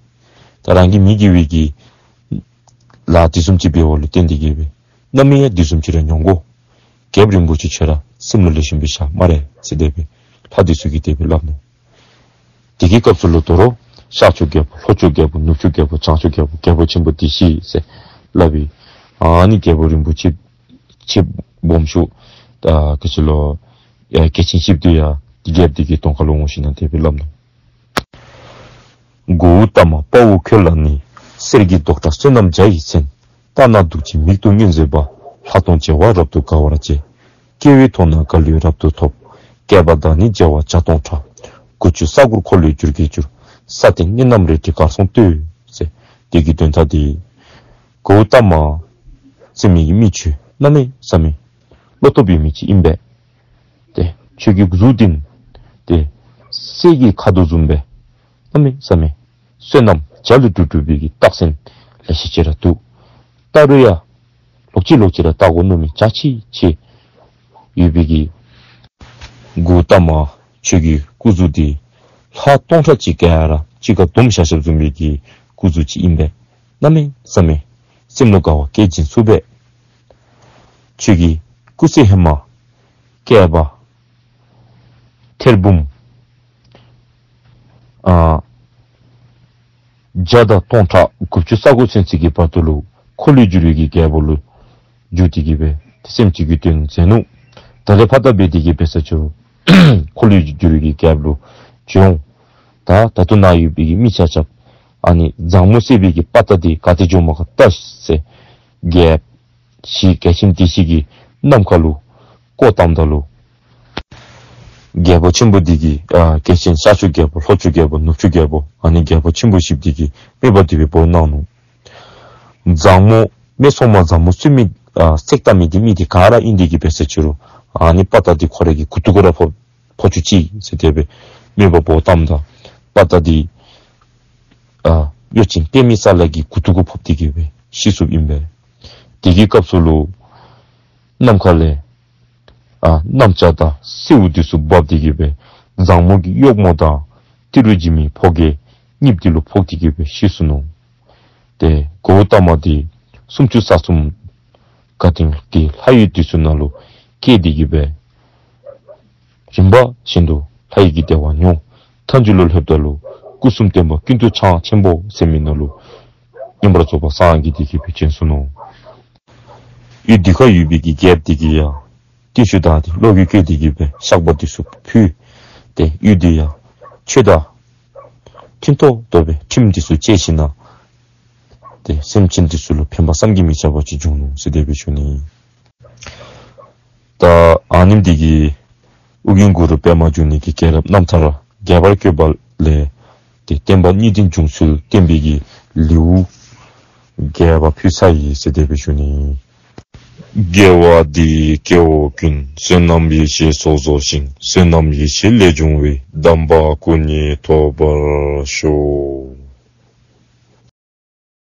ད་རང་གི་མི་དགེ་བའི་གི་ལཱ་འདི་བཟུམ་ཅིག་འབདཝ་ལུ་བརྟེན་ཏེ་གིས་སྦེ་རྣམ་སྨིན་ཡང་འདི་བཟུམ་ཅིག་ར་མྱོང་དགོ། རྒྱལཔོ་རིན་པོ་ཆེ་ཁྱོད་ར་སེམས་ལུ་ལེགས་ཤོམ་སྦེ་བཞག་སྨ་རེ་ཟེར་དེ་སྦེ་ལྷ་འདི་ཚུ་གིས་དེ་སྦེ་སླབ་ནུག། དེ་གི་སྐབས་སུ་ལུ་དོ་རུང་ཤར་ཕྱོགས་རྒྱལ་པོ་ལྷོ་ཕྱོགས་རྒྱལ་པོ་ནུབ་ཕྱོགས་རྒྱལ་པོ་བྱང་ཕྱོགས་རྒྱལ་པོ་རྒྱལ་པོ་ཆེན་པོ་སྡེ་བཞི་ཟེར་སླབ་ཨིན། ཨ་ནི་རྒྱལ་པོ་རིན་པོ་ཆེ་ཆེ་སྦོམ་ཤོས་ད་ག་ཅི་ལོ་ཡ་སྐྱེས་ཆེན་བཞི་པོ་འདི་ཡང་རྒྱལཔོ་འདི་གི་གདོང་ཁ་ལུ་འོང་ཞིནམ་ལས་དེ་སྦེ་སླབ་ནུག། གཽ་ཏ་མ་དཔའ་བོ་ཁྱོད་ལ་ནི། གསེར་གྱི་མདོག་འདྲ་བསོད་ནམས་བརྒྱ་ཡིས་མཚན། ལྟ་ན་སྡུག་ཅིང་མིག་ཏུ་མངོན་མཛེས་པ། ལྷ་དང་བྱེ་བ་རབ་ཏུ་དགའ་བར་བྱེད། སྐྱེ་བོའི་དོན་ནི་དགའ་ལོས་རབ་ཏུ་ཐོབ། བསྐལ་པ་དང་ནི་བྱེ་བ་བརྒྱ་སྟོང་ཕྲག། དགུ་བཅུ་ས་གུར་འཁོར་ལོས་སྒྱུར་གྱིས་སྒྱུར། ས་སྟེང་གནས་རྣམས་རལ་གྲི་གར་སོང་བསྟོད། ཟེར་དེ་གི་དོན་དག་འདི་གཽ་ཏ་མ་ཟེར་མི་གི་མི་ཁྱོད་གནམ་མེད་ས་མེད་བློ་སྟོབས་ཡོད་མི་ཅིག་ཨིན་པས། ཏེ་ཁྱོད་ཀྱི་གཟུགས་འདི་ཏེ་གསེར་གྱི་ཁ་དོག་བཟུམ་སྦེ་གནམ་མེད་ས་མེད་བསོད་ནམས་བརྒྱ་ལུ་འགྲུབ་འགྲུབ་པའི་གི་རྟགས་མཚན་ལེ་ཤ་ཅིག་ར་འདུག། བལྟ་རུང་ཡང་ལོག་ཅི་ལོག་ཅི་ར་བལྟ་དགོ་མནོ་མི་འཇའ་ཆི་ཆི་ཡོད་པའི་གི་གཽ་ཏ་མ་ཁྱོད་ཀྱི་སྐུ་གཟུགས་འདི་ལྷ་སྟོང་ཕྲག་གཅིག་ག་ར་གཅིག་ཁར་བསྡོམས་བཞག་བཞགཔ་བཟུམ་མའི་གི་སྐུ་གཟུགས་ཅིག་ཨིན་པས། གནམ་མེད་ས་མེད་སེམས་ལུ་དགའ་བ་སྐྱེ་བྱིན་ཚུགས་པས། ཁྱོད་ཀྱི་སྐུ་ཚེ་ཧེ་མ་བསྐལ་པ་ཐེར་འབུམ་ཨ་བརྒྱ་དང་སྟོང་ཕྲག་དགུ་བཅུ་ས་གོ་ཚུན་ཚོད་ཀྱི་བར་དུ་ལུ་འཁོར་ལོས་སྒྱུར་བའི་གི་རྒྱལ་པོ་ལུ་འགྱུར་ཏེ་གི་སྦེ་ཏེ་སེམས་ཅན་གྱི་དོན་མཛད་ནུག། ད་ལས་ཕར་ད་འབད་དེ་གི་སྦེ་ས་ཅི་རུང་འཁོར་ལོས་སྒྱུར་བའི་གི་རྒྱལཔོ་ལུ་བྱོན། ད་ད་ལྟོ་ནཱ་ཡོད་པའི་གི་མི་ཆ་ཁྱབ་ཨ་ནི་བཟང་མོ་ཟེར་བའི་གི་དཔའ་རྟགས་འདི་ག་ཏེ་འགྱོཝ་མས་ག་ལྟ་ཟེར་རྒྱལཔོ་ཞི་རྒྱལ་ཆེན་སྡེ་བཞི་གི་ནམ་མཁའ་ལུ་བཀོ་བཏངམ་ད་ལུ་རྒྱལ་པོ་ཆེན་པོ་འདི་གིས་ཨ་རྒྱལ་ཆེན་ཤར་ཕྱོགས་རྒྱལ་པོ་ལྷོ་ཕྱོགས་རྒྱལ་པོ་ནུབ་ཕྱོགས་རྒྱལ་པོ་ཨ་ནི་རྒྱལ་པོ་ཆེན་པོ་བཞི་པོ་འདི་གིས་དམིགས་པ་འདི་སྦེ་འབོ་གནང་ནུག། བཟང་མོ་སྨད་འཚོང་མ་བཟང་མོ་བསོད་སྨད་ཨ་བསྲེག་བཏང་མི་འདི་མི་འདི་ག་ར་ཨིན་ཏེ་གི་སྦེ་ས་ཅི་རུང་ཨ་ནི་དཔའ་རྟགས་འདི་ཁོ་རའི་གི་མགུ་ཏོ་གུ་ར་ཕོག་ཕོག་བཅུག་ཅིག་ཟེར་དེ་སྦེ་དམིགས་པ་འབོ་བཏངམ་ད་དཔའ་རྟགས་འདི་ཨ་གཡོ་ཅན་པདྨའི་ས་ལ་གི་མགུ་ཏོ་གུ་ཕོག་སྟེ་གི་སྦེ་ཤི་སོཔ་ཨིན་པས། དེ་གི་སྐབས་སུ་ལུ་ནམ་མཁའ་ལས་ཨ་གནམ་ལྕགས་དང་སེརཝ་འདི་ཚུ་འབབ་སྟེ་གི་སྦེ་བཟང་མོ་གི་གཡོགམོ་དང་ཏི་རུ་འཇིགས་མེད་ཕོ་རྒྱས་གཉིསཔོ་འདི་ལུ་ཕོག་སྟེ་གི་སྦེ་ཤི་སོ་ནུག། ཏེ་གཽ་ཏ་མ་འདི་སུམ་ཅུ་རྩ་གསུམ་དགའ་ལྡན་གྱི་ལྷ་ཡུལ་འདི་ཚུ་ནང་ལུ་སྐྱེས་ཏེ་གི་སྦེ་རིམ་པ་བཞིན་དུ་ལྷ་ཡི་གི་བདེ་བ་མྱོང་། མཐའ་མཇུག་ལུ་ལྷོདཔ་ད་ལུ་སྐུ་གསུམ་བསྟན་པ་ཀུན་ཏུ་འཆང་ཆེན་པོ་ཟེར་མི་ནང་ལུ་མངོན་པར་རྫོགས་པར་སངས་རྒྱས་ཏེ་གི་སྦེ་བྱོན་སོ་ནུག། ཡུལ་འདི་ཁར་ཡོད་པའི་གི་རྒྱལཔོ་འདི་གིས་ཡང་བརྟུལ་ཞུགས་དང་བློ་གུ་བཀོད་དེ་གི་སྦེ་བཤགས་པ་འདི་ཚུ་ཕུལ། ཏེ་ཡུལ་འདི་ཡང་ཆོས་དང་མཐུན་ཏོག་ཏོ་སྦེ་ཁྲིམས་འདི་ཚུ་བཅས་ཞིནམ་ལས་ཏེ་སེམས་ཅན་འདི་ཚུ་ལུ་ཕན་པ་བསམ་གྱིས་མི་ཁྱབ་པ་ཅིག་བྱུང་ནུག་ཟེར་དེ་སྦེ་ཞུ་ནི། ད་ཨ་ནེམ་འདི་གིས་ཨོ་རྒྱན་གུ་རུ་པདྨ་འབྱུང་གནས་ཀྱི་རྒྱལ་རབས་རྣམ་ཐར་རྒྱས་པར་བཀོད་པ་ལས་ཏེ་བསྟན་པ་གཉིས་ལྡན་འབྱུང་ཚུལ་བསྟན་པའི་གི་ལེའུ་བརྒྱད་པ་ཕུལ་ཚར་ཡི་ཟེར་དེ་སྦེ་ཞུ་ནི། དགེ་བ་འདིས་སྐྱེ་བོ་ཀུན། བསོད་ནམས་ཡེ་ཤེས་ཚོགས་རྫོགས་ཤིང་། བསོད་ནམས་ཡེ་ཤེས་ལས་བྱུང་བའི། དམ་པ་སྐུ་གཉིས་ཐོབ་པར་ཤོག།